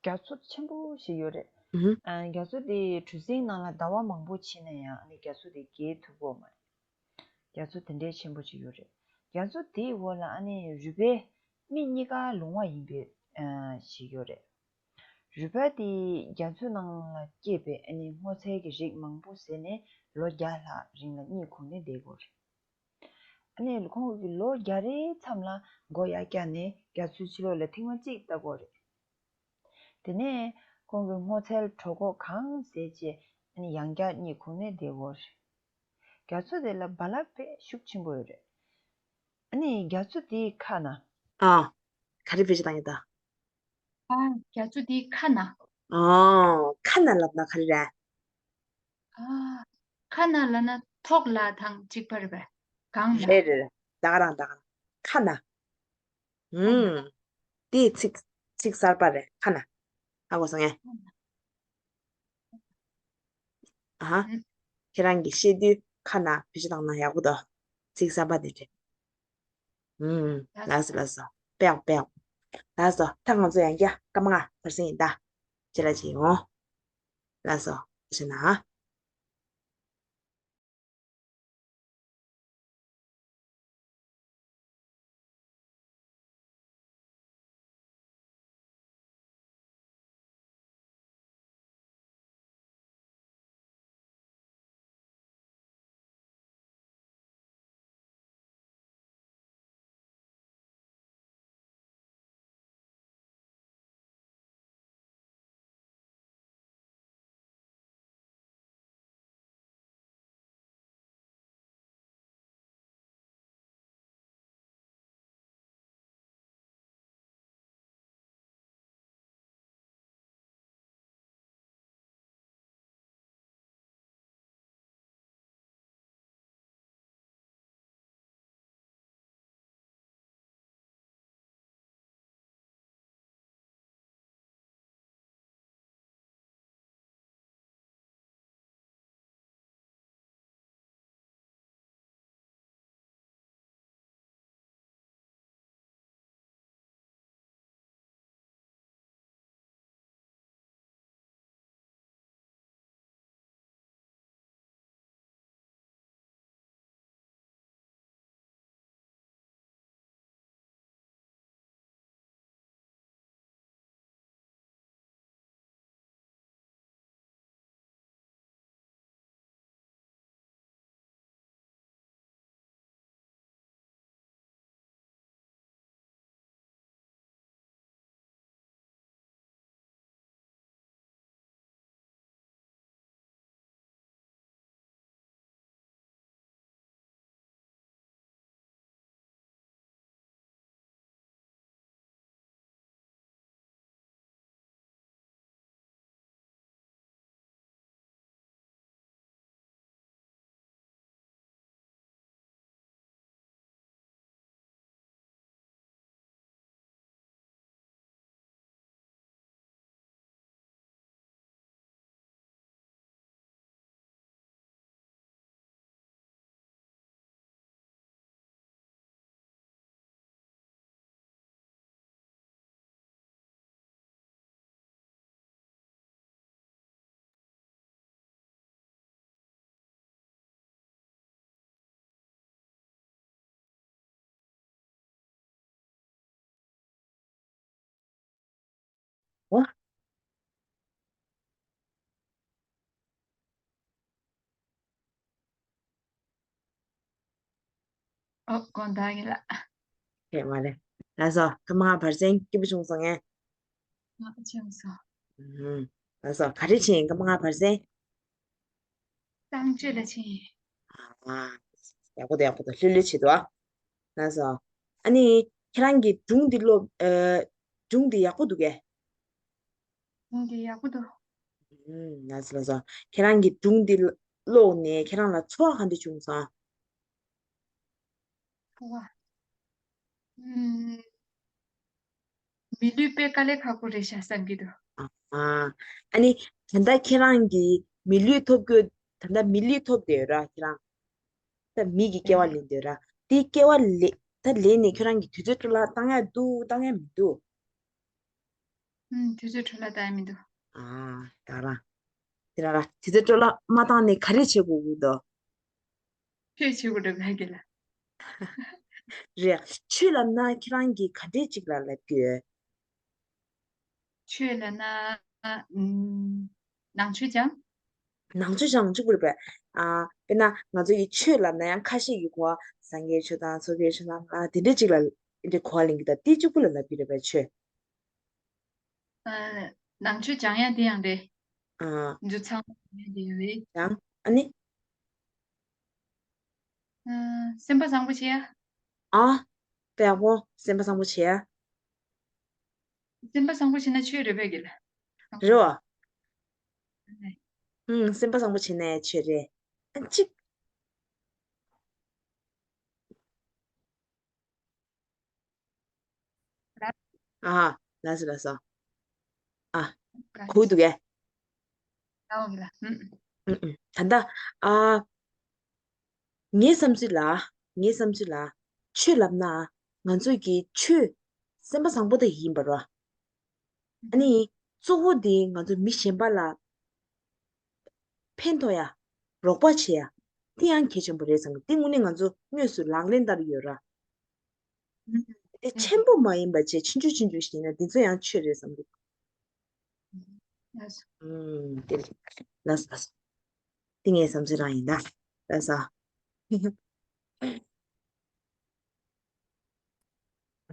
རྒྱ་མཚོ་ཆེན་པོ་ཞིག་ཡོད་རེད། ཨུ་ཧུ། ཨ་རྒྱ་མཚོ་དེ་གྲུ་གཟིངས་ནང་ལ་ཟླ་བ་མང་པོ་ཕྱིན་ན་ཡང་ཨ་ནི་རྒྱ་མཚོ་དེ་བརྒལ་ཐུབ་ཀྱི་ཡོད་མ་རེད། རྒྱ་མཚོ་དེ་འདྲའི་ཆེན་པོ་ཅིག་ཡོད་རེད། རྒྱ་མཚོ་དེའི་འོག་ལ་ཨ་ནི་རུས་སྦལ་མིག་གཉིས་ཀ་ལོང་བ་ཡིན་པའི་ཨ་ཞིག་ཡོད་རེད། རུས་སྦལ་དེ་རྒྱ་མཚོའི་ནང་ལ་སྐྱེས་པའི་ཨ་ནི་སྔོ་ཚལ་གྱི་རིགས་མང་པོ་ཟས་ནས་ལོ་བརྒྱ་ལྷག་རིང་ལ་གཉིད་ཁུག་ནས་བསྡད་ཡོད་རེད། ཨ་ནི་ཁོང་གིས་ལོ་བརྒྱ་རེའི་མཚམས་ལ་མགོ་ཡར་བཀྱགས་ནས་རྒྱ་མཚོའི་ཕྱི་ལོགས་ལ་ཐེངས་མ་གཅིག་ལྟ་གི་ཡོད་རེད། དེ་ནས་ཁོང་གིས་སྔོ་ཚལ་གྲོད་ཁོག་གང་བཟས་རྗེས་ཨ་ནི་ཡང་བསྐྱར་གཉིད་ཁུག་ནས་བསྡད་ཡོད་རེད། རྒྱ་མཚོ་དེ་ལ་རྦ་རླབས་དཔེ་ཤུགས་ཆེན་པོ་ཡོད་རེད། ཨ་ནི་རྒྱ་མཚོ་དེའི་ཁ་ན། ཨ། ག་རེ་བེད་སྤྱོད་བཏང་ཡོད་ད། ཨ། རྒྱ་མཚོ་དེའི་ཁ་ན། ཨ། ཁ་ན་ལབ་ན་ག་རེ་རེད། ཨ། ཁ་ན་ལབ་ན་ཐོག་ལ་དང་གཅིག་པ་རེད་པས། སྒང་ལ། རེད་རེད་རེད། ད་ག་རང་ད་ག་རང་། ཁ་ན། ཨུམ། དེ་ཚིག་ཚིག་གསར་པ་རེད་ཁ་ན། ཧ་གོ་སོང་ངས། ཨ་ཧ། ཨུམ། ཁྱེད་རང་གིས་བཤད་དུས་ཁ་ན་བེད་སྤྱོད་བཏང་ན་ཡག་པོ་འདུག་ཚིག་གསར་པ་དེ་རེད། ཨུམ། ལགས་སོ་ལགས་སོ། དཔེ་ཡག་དཔེ་ཡག་ལགས་སོ། ད་ང་ཚོ་ཡང་བསྐྱར་སྐར་མ་ལྔ་བར་གསེང་ཡིན་ད། ཅི་ལ་ཅི་ཡོང་། ལགས་སོ། ཞེ་ན། ཨོ། དགོངས་དག་ཡིན་ལགས། ཧེ་མ་རེད། ལགས་སོ། སྐར་མ་ལྔ་བར་གསེང་སྐྱིད་པོ་བྱུང་སོང་ངས། ཨ། ཆེན་སོང་། ཨུམ། ལགས་སོ། ག་རེ་བྱས་ཡིན། སྐར་མ་ལྔ་བར་གསེང་། གཏམ་བརྗོད་ལ་ཕྱིན་ཡིན། ཨ། ཡག་པོ་འདུག་ཡག་པོ་འདུག་ལྷོད་ལྷོད་བྱེད་འདུག་ཨ། ལགས་སོ། ཨ་ནི་ཁྱེད་རང་གིས་སྒྲུང་འདི་ཀློག་ཨ། སྒྲུང་འདི་ཡག་པོ་འདུག་གས། སྒྲུང་འདི་ཡག་པོ་འདུག་ཨུམ། ལགས་སོ་ལགས་སོ། ཁྱེད་རང་གིས་སྒྲུང་འདི་ཀློག་ནས་ཁྱེད་རང་ལ་ཚོར་བ་ག་འདྲ་བྱུང་སོང་། ཚོར་བ། ཨུམ། མི་ལུས་དཔེ་དཀའ་ལས་ཁག་པོ་རེད་ཤག་བསམ་གྱི་འདུག་ཨ། ཨ་ནི་ད་ལྟ་ཁྱེད་རང་གིས་མི་ལུས་ཐོབ་དགོས། ད་ལྟ་མི་ལུས་ཐོབ་བསྡད་ཡོད་ར་ཁྱེད་རང་། ད་མི་གི་སྐྱེ་བ་ལེན་བསྡད་ཡོད་ར། དེ་སྐྱེ་བ་ལེ། ད་ལེན་ནས་ཁྱེད་རང་གིས་དུས་ཚོད་འཕྲོ་བརླག་བཏང་ཡ་འདུག་བཏང་ཡ་མི་འདུག་ཨུམ། དུས་ཚོད་འཕྲོ་བརླག་བཏང་ཡ་མི་འདུག་ཨ། ད་རང་། དེ་རང་ར་དུས་ཚོད་འཕྲོ་བརླག་མ་བཏང་ནས་ག་རེ་བྱེད་དགོས་ཀྱི་འདུག་ཆོས་བྱེད་དགོས་འདུག་ཕ་གི་ལ། རེད། ཆོས་ལབ་ན་ཁྱེད་རང་གིས་ག་འདྲས་ཅིག་ལ་ལབ་ཀྱི་ཡོད། ཆོས་ལབ་ན། ཨུམ། ནང་ཆོས་སྦྱང་། ནང་ཆོས་སྦྱང་གཅིག་པུ་རེད་པས། ཨ། དཔེར་ན་ང་ཚོ་ཡི་ཆོས་ལབ་ན་ཡང་ཁ་ཤས་ཀྱིས་གོ་བ་སངས་རྒྱས་ཆོས་དང་ཚོགས་ཀྱི་ཆོས་དང་ཨ་དེ་འདྲས་ཅིག་ལ་འདི་གོ་བ་ལེན་གྱི། ད་དེ་གཅིག་པུ་ལ་ལབ་ཀྱི་རེད་པས་ཆོས། ཨ། ནང་ཆོས་སྦྱང་ཡ་དེ་ཡང་རེད། ཨ། འདུ་ཚང་ཡ་དེ་ཡང་རེད། སྦྱང་། ཨ་ནི། ཨ། སེམས་པ་བཟང་པོ་བྱེད་ཡ། ཨ། དཔེ་ཡག་པོ། སེམས་པ་བཟང་པོ་བྱེད་ཡ། སེམས་པ་བཟང་པོ་བྱེད་ན་ཆོས་རེད་པས་གི་ལ། རེད་བ། ཨུམ། སེམས་པ་བཟང་པོ་བྱེད་ན་ཡ་ཆོས་རེད། ཨ་ཅིག་ཨ། ལགས་སོ་ལགས་སོ། ཨ། གོ་འདུག་གས། ཨུ་ཨུ། ད་ལྟ། ཨ། ངའི་བསམ་ཚུལ་ལ། ངའི་བསམ་ཚུལ་ལ། ཆོས་ལབ་ན། ང་ཚོས་ཀྱི་ཆོས། སེམས་པ་བཟང་པོ་དེ་ཡིན་པ་རེད། ཨ་ནི། གཙོ་བོ་དེ་ང་ཚོ་མི་གཞན་པ་ལ། ཕན་ཐོགས་ཡ། རོགས་པ་བྱེད་ཡ། དེ་ཡང་གལ་ཆེན་པོ་རེད་བསམ་གི། དེ་དངོས་གནས་ང་ཚོ་དངོས་སུ་ལག་ལེན་བསྟར་ཡོད་ར། དེ་ཆེན་པོ་མ་ཡིན་པ་བྱས་ཆུང་ཆུང་ཆུང་ཆུང་ཞིག་ཡིན་ན་དེ་ཚོ་ཡང་ཆོས་རེད་བསམ་གི། ལགས་སོ། ཨུམ། དེ་ལ་ལགས་སོ་ལགས་སོ། དེ་ངའི་བསམ་ཚུལ་རང་ཡིན་ད། ལགས་སོ།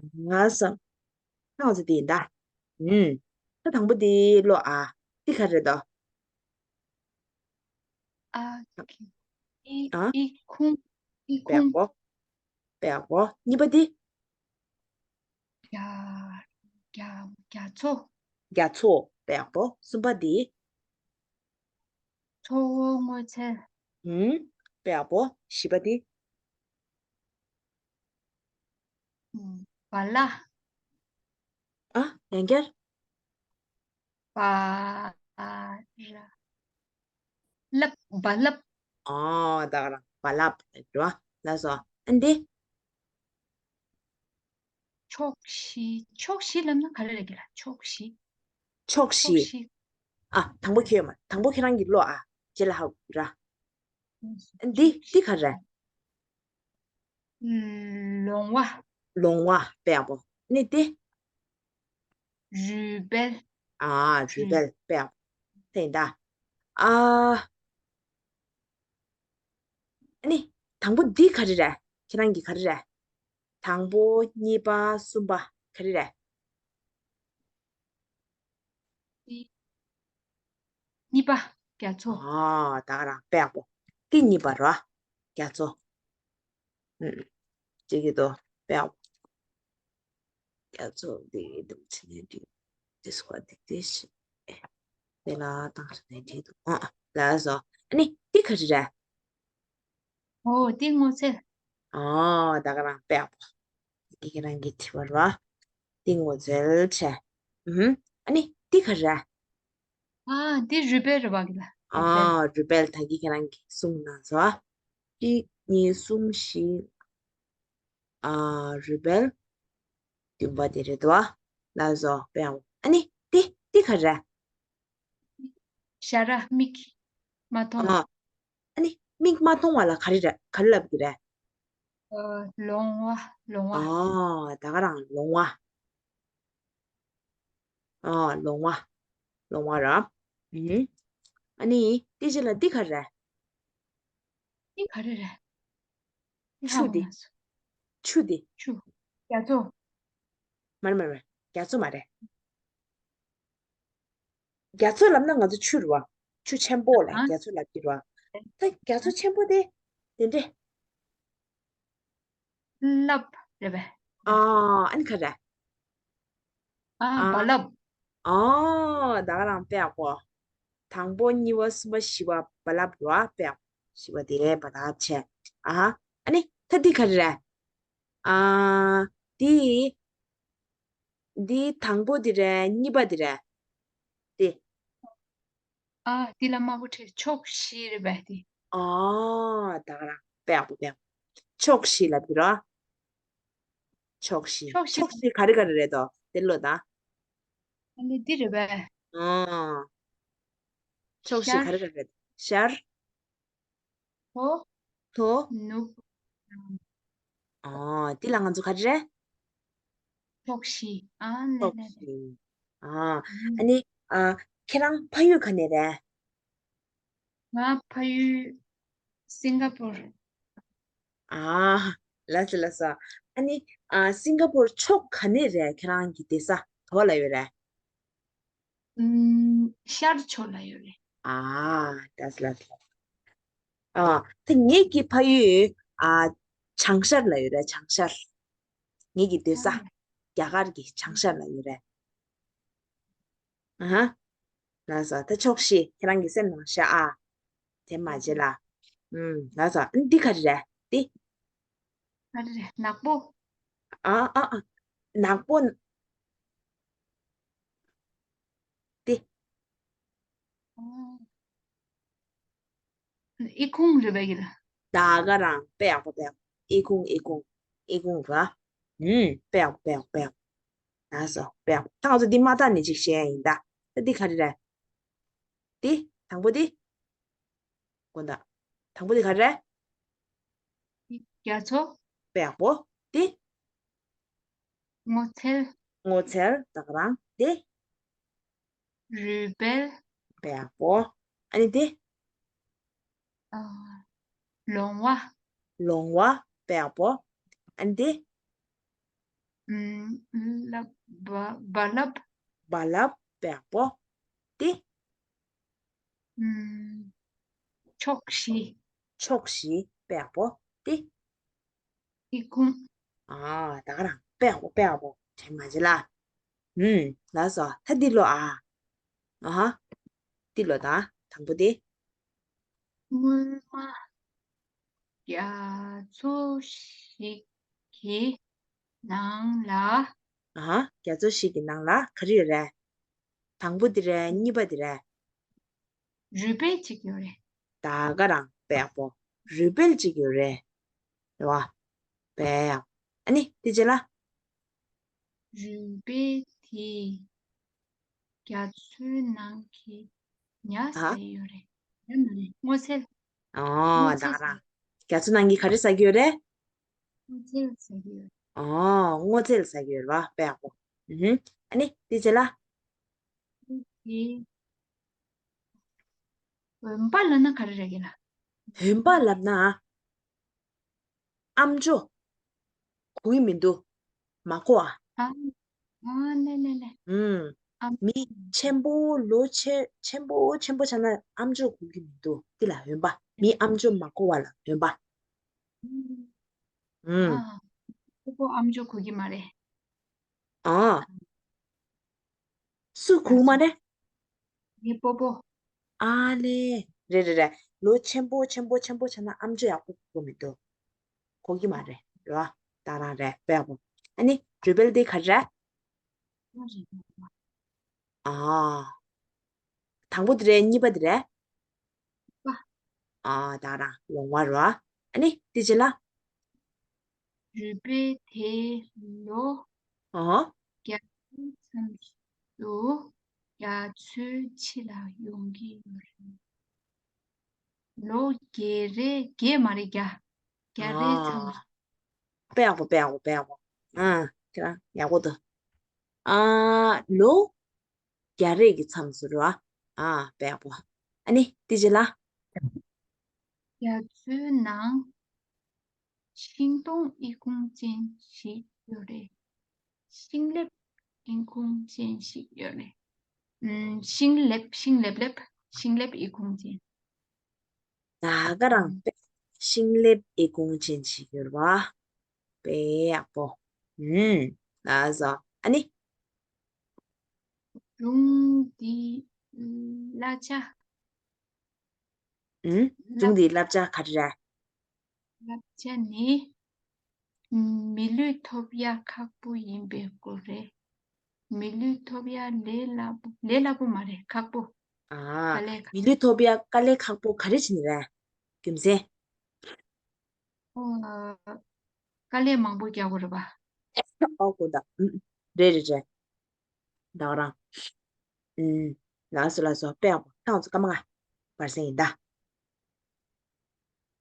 ང་བསམ། ང་ཚོ་དེ་ཡིན་ད། ཨུམ། ད་དང་པོ་དེ་ཀློག་ཨ། འདི་ག་རེད་དོ། ཨ་ཁི། ཨི། ཨ། ཨི་ཁུང་། ཨི་ཁུང་། པེ་ཡག་པོ། པེ་ཡག་པོ། གཉིས་པ་དེ། རྒྱ། རྒྱ། རྒྱ་མཚོ། རྒྱ་མཚོ། པེ་ཡག་པོ། གསུམ་པ་དེ། མཚོ་བོ་སྔོ་ཚལ། ཧུམ། དཔེ་ཡག་པོ། བཞི་པ་དེ། ཨུམ། བ་ལ། ཨ། ཡང་བསྐྱར། བ་ལ། ལབ། བ་ལབ། ཨོ། ད་ག་རང་བ་ལབ་རེད་བ། ལགས་སོ། ཨ་འདི། ཕྱོགས་བཞི། ཕྱོགས་བཞི་ལབ་ན་ག་རེ་རེད་གི་ལ། ཕྱོགས་བཞི། ཕྱོགས་བཞི། ཕྱོགས་བཞི། ཨ། དང་པོ་ཁྱོད་མ། དང་པོ་ཁྱེད་རང་གིས་ཀློག་ཨ། རྗེས་ལ་ཧ་གོ་ར། འདི། འདི་ག་རེ། ལོང་བ། ལོང་བ། དཔེ་ཡག་པོ། ནི་འདི། རུས་སྦལ། ཨ། རུས་སྦལ། དཔེ་ཡག་པོ། དེ་ཡིན་ད། ཨ། ཨ་ནི། དང་པོ་འདི་ག་རེ་རེད། ཁྱེད་རང་གི་ག་རེ་རེད། དང་པོ། གཉིས་པ། གསུམ་པ། ག་རེ་རེད། གཉིས་པ། རྒྱ་མཚོ། ཨ། ད་ག་རང་དཔེ་ཡག་པོ། འདི་གཉིས་པ་ར། རྒྱ་མཚོ། ཨུམ། ཅིག་གི་དོ། དཔེ་ཡག་པོ། རྒྱ་མཚོ་འདི་འདུག་ཆེ་ནས་འདི། འདི་སོ་འདི་འདི་ཤི། དེ་ལ་བཏང་ཆ་ནས་འདི་འདུག་ཨ། ལགས་སོ། ཨ་ནི་འདི་ག་རེ་རེད། ཨོ། འདི་སྔོ་ཚལ། ཨ། ད་ག་རང་དཔེ་ཡག་པོ། འདི་ཁྱེད་རང་གི་དྲི་བ་ར། འདི་སྔོ་ཚལ་བྱས། ཨུམ། ཨ་ནི་འདི་ག་རེ་རེད། ཨ། འདི་རུས་སྦལ་རེད་བ་གི་ལ། རུས་སྦལ། ཨ། རུས་སྦལ་ད་གི་ཁྱེད་རང་གིས་གསུངས་གནང་སོང་ཨ། གཅིག་གཉིས་གསུམ་བཞི། ཨ། རུས་སྦལ། བདུན་པ་དེ་རེད་དོ། ལགས་སོ། དཔེ་ཡག་པོ། ཨ་ནི་འདི། འདི་ག་རེ། ཞ་ར། མིག་མ་མཐོང་། ཨ། ཨ་ནི་མིག་མ་མཐོང་བ་ལ་ག་རེ་རེད། ག་རེ་ལབ་ཀྱི་རེད། ཨ། ལོང་བ། ལོང་བ། ཨ། ད་ག་རང་ལོང་བ། ཨ། ལོང་བ། ལོང་བ་ར། ཨུམ། ཨ་ནི་དེ་རྗེས་ལ་འདི་ག་རེ་རེད། འདི་ག་རེ་རེད། འདི་ཆུ་ཧ་འདི། གོ་མ་སོང་། ཆུ་དེ། ཆུ། རྒྱ་མཚོ། མ་རེད་མ་རེད། རྒྱ་མཚོ་མ་རེད། རྒྱ་མཚོ་ལབ་ན་ང་ཚོ་ཆུ་རེད་བ། ཆུ་ཆེན་པོ་ལ་ཨ། རྒྱ་མཚོ་ལབ་ཀྱི་རེད་བ། ད་རྒྱ་མཚོ་ཆེན་པོ་དེ་དེ་འདྲས། རླབས་རེད་པས། ཨ། ཨ་ནི་ག་རེ། ཨ། ཨ། རྦ་རླབས། ཨ། ད་ག་རང་དཔེ་ཡག་པོ། དང་པོ་གཉིས་པ་གསུམ་པ་བཞི་པ་རྦ་རླབས་རེད་བ། དཔེ་ཡག་པོ། བཞི་པ་དེ་རྦ་རླབས་བྱས། ཨ། ཨ་ནི་ད་འདི་ག་རེ་རེད། ཨ། འདི། འདི་དང་པོ་འདི་རེད། གཉིས་པ་འདི་རེད། འདི། ཨ། འདི་ལ་དམར་པོ་བྲིས། ཕྱོགས་བཞི་རེད་པས་འདི། ཨ། ད་ག་རང་དཔེ་ཡག་པོ་དཔེ་ཡག་པོ། ཕྱོགས་བཞི་ལབ་ཀྱི་རེད། ཕྱོགས་བཞི། ཕྱོགས་བཞི། ཕྱོགས་བཞི་ག་རེ་ག་རེ་རེད་དོ། དེ་ལོ་ད། ཨ་ནི་འདི་རེད་པས། ཨ། ཕྱོགས་བཞི་ག་རེ་ག་རེ་རེད། ཤར། ལྷོ། ལྷོ། ནུབ། ཨ། འདི་ལ་ང་ཚོ་ག་རེ་རེད། ཕྱོགས་བཞི། ཨ་ནི་ཕྱོགས་ནི་ནི། བཞི། ཨ། ཨ་ནི། ཨ། ཁྱེད་རང་ཕ་ཡུལ་ག་ནས་རེད། ང་ཕ་ཡུལ་སིང་ག་པུར། ཨ། ལགས་སོ་ལགས་སོ། ཨ་ནི། ཨ། སིང་ག་པུར་ཕྱོགས་ག་ནས་རེད། ཁྱེད་རང་གི་བསྡད་ས་ག་པར་ལ་ཡོད་རེད། ཨུམ། ཤར་ཕྱོགས་ལ་ཡོད་རེད། ཨ། ལགས་སོ་ལགས་སོ། ཨ། ད་ངེད་ཀྱི་ཕ་ཡུལ། ཨ། བྱང་ཤར་ལ་ཡོད་རེད། བྱང་ཤར། ངེད་ཀྱི་སྡོད་ས། ཨ། རྒྱ་གར་གྱི་བྱང་ཤར་ལ་ཡོད་རེད། ཨ་ཧ། ལགས་སོ། ད་ཕྱོགས་བཞི་ཁྱེད་རང་གི་སེམས་ནང་བཞག་ཨ། དེ་མ་བརྗེད་ལ། ཨུམ། ལགས་སོ། ཨ་ནི་འདི་ག་རེ་རེད། འདི། ག་རེ་རེད། ནག་པོ། ཨ་ཨ་ཨ། ནག་པོ། འདི། ཨ། ཨི་ཁུང་རེད་པས་ཡིན་ལ། ད་ག་རང་དཔེ་ཡག་པོ་དཔེ་ཡག་པོ། ཨི་ཁུང་ཨི་ཁུང་ཨི་ཁུང་ར། ཨུམ། དཔེ་ཡག་པོ་དཔེ་ཡག་པོ་དཔེ་ཡག་པོ། ལགས་སོ། དཔེ་ཡག་པོ། ད་ང་ཚོ་འདི་མ་བལྟས་ནས་ཅིག་བཤད་ཡ་ཡིན་ད། ད་འདི་ག་རེ་རེད། འདི་དང་པོ་འདི། དགོངས་དག་དང་པོ་འདི་ག་རེ་རེད། རྒྱ་མཚོ། དཔེ་ཡག་པོ། འདི། སྔོ་ཚལ། སྔོ་ཚལ། ད་ག་རང་འདི། རུས་སྦལ། དཔེ་ཡག་པོ། ཨ་ནི་འདི། ཨ། ལོང་བ། ལོང་བ། དཔེ་ཡག་པོ། ཨ་ནི་འདི། ཨུམ། རླབས། རྦ། རྦ་རླབས། རྦ་རླབས། དཔེ་ཡག་པོ། འདི། ཨུམ། ཕྱོགས་བཞི། ཕྱོགས་བཞི། དཔེ་ཡག་པོ། འདི། ཨི་ཁུང་། ཨ། ད་ག་རང་དཔེ་ཡག་པོ་དཔེ་ཡག་པོ། དྲན་མ་བརྗེད་ལ། ཨུམ། ལགས་སོ། ད་འདི་ལོ་ཨ། ཨ་ཧ། འདི་ལོ་ད། དང་པོ་འདི། སྔོན་མ་རྒྱ་མཚོ་ཞིག་གི་ནང་ལ། ཨ་ཧ། རྒྱ་མཚོ་ཞིག་གི་ནང་ལ་ག་རེ་ཡོད་རེད། དང་པོ་འདི་རེད། གཉིས་པ་འདི་རེད། རུས་སྦལ་ཅིག་ཡོད་རེད། ད་ག་རང་དཔེ་ཡག་པོ། རུས་སྦལ་ཅིག་ཡོད་རེད། རེད་བ། དཔེ་ཡག་ཨ་ནི་དེ་རྗེས་ལ། རུས་སྦལ་དེ་རྒྱ་མཚོའི་ནང་གི་ཉ་ཨ། ཟ་ཡི་ཡོད་རེད། ཉ་མ་རེད། སྔོ་ཚལ། ཨོ། སྔོ་ད་ཚལ་ག་རང་། རྒྱ་མཚོ་ནང་གི་ག་རེ་ཟ་གི་ཡོད་རེད། སྔོ་ཚལ་ཟ་གི་ཡོད། ཨོ། སྔོ་ཚལ་ཟ་གི་ཡོད་རེད་བ། དཔེ་ཡག་པོ། ཨུ་ཧུམ། ཨ་ནི་དེ་རྗེས་ལ། དེ། འོན་པ་ལབ་ན་ག་རེ་རེད་ཀྱི་ལ། འོན་པ་ལབ་ན། ཨམ་ཅོག་གོ་གི་མི་འདུག་མ་གོ་ཨ། ཨ། ཨ་ནེ་ནེ་ནེ། ཨུམ། ཨམ། མི་ཆེན་པོ་ལོ་ཆེ་ཆེན་པོ་ཆེན་པོ་ཆགས་ན་ཨམ་ཅོག་གོ་གི་མི་འདུག་འདི་ལ་འོན་པ། མི་ཨམ་ཅོག་མ་གོ་བ་ལ་འོན་པ། ཨུམ། ཨ། སྤོ་བོ་ཨམ་ཅོག་གོ་གི་མ་རེད། ཨ། སུ་གོ་མ་རེད། ངའི་སྤོ་བོ། ཨ་ལེ། རེད་རེད་རེད། ལོ་ཆེན་པོ་ཆེན་པོ་ཆེན་པོ་ཆགས་ན་ཨམ་ཅོག་ཡག་པོ་གོ་མི་འདུག་གོ་གི་མ་རེད། རེད་བ། ད་རང་རེད། དཔེ་ཡག་པོ། ཨ་ནི་རུས་སྦལ་དེ་ག་རེ་རེད། ཨ། དང་པོ་དེ་རེད། གཉིས་པ་དེ་རེད། པ། ཨ། ད་རང་ལོང་བ་རེད་བ། ཨ་ནི་དེ་རྗེས་ལ། རུས་སྦལ་དེ་ལོ། ཨ། བརྒྱ་དང་ཚོ་དུ་རྒྱ་མཚོའི་ཕྱི་ལ་ཡོང་གི་ཡོད་རེད། ལོ་བརྒྱད་རེ་བརྒྱད་མ་རེད་བརྒྱ། བརྒྱ་རེ་ཨ། ཙམ། དཔེ་ཡག་པོ་དཔེ་ཡག་པོ་དཔེ་ཡག་པོ། ཨ། ཁྱེད་རང་ཡག་པོ་འདུག་ཨ། ལོ་བརྒྱ་རེ་གི་མཚམས་སུ་རེད་བ། ཨ། དཔེ་ཡག་པོ། ཨ་ནི་དེ་རྗེས་ལ། རྒྱ་མཚོའི་ནང་། ཤིང་སྡོང་ཨི་ཁུང་ཅན་ཞིག་ཡོད་རེད། ཤིང་ལེབ་ཨི་ཁུང་ཅན་ཞིག་ཡོད་རེད། ཨམ། ཤིང་ལེབ། ཤིང་ལེབ་ལེབ། ཤིང་ལེབ་ཨི་ཁུང་ཅན། ད་ག་རང་ཨམ། དཔེ་ཤིང་ལེབ་ཨི་ཁུང་ཅན་ཞིག་ཡོད་རེད་པ། དཔེ་ཡག་པོ། ཨུམ། ལགས་སོ། ཨ་ནི། སྒྲུང་འདིའི་བསླབ་བྱ། ཨུམ། སྒྲུང་འདིའི་བསླབ་བྱ་ག་རེ་རེད། བསླབ་བྱ་ནི། མི་ལུས་ཐོབ་ཡ་ཁག་པོ་ཡིན་པའི་སྐོར་རེད། མི་ལུས་ཐོབ་ཡ་ལས་སླ་པོ། ལས་སླ་པོ་མ་རེད། ཁག་པོ། ཨ། དཀའ་ལས་ཁག་མི་ལུས་ཐོབ་ཡ་དཀའ་ལས་ཁག་པོ་ག་རེ་བྱས་ནས་རེད། རྒྱུ་མཚན། ཨོ། དཀའ་ལས་མང་པོ་རྒྱག་དགོས་རེད་པ། ཨོ་གོ་ད། ཨུམ། རེད་རེད་རེད། ད་ག་རང་། ཨུམ། ལགས་སོ་ལགས་སོ། དཔེ་ཡག་པོ། ཐང་ཚོ་སྐར་མ་ལྔ་བར་གསེང་ཡིན་ད།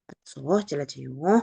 ལགས་སོ། རྗེས་ལ་མཇལ་ཡོང་།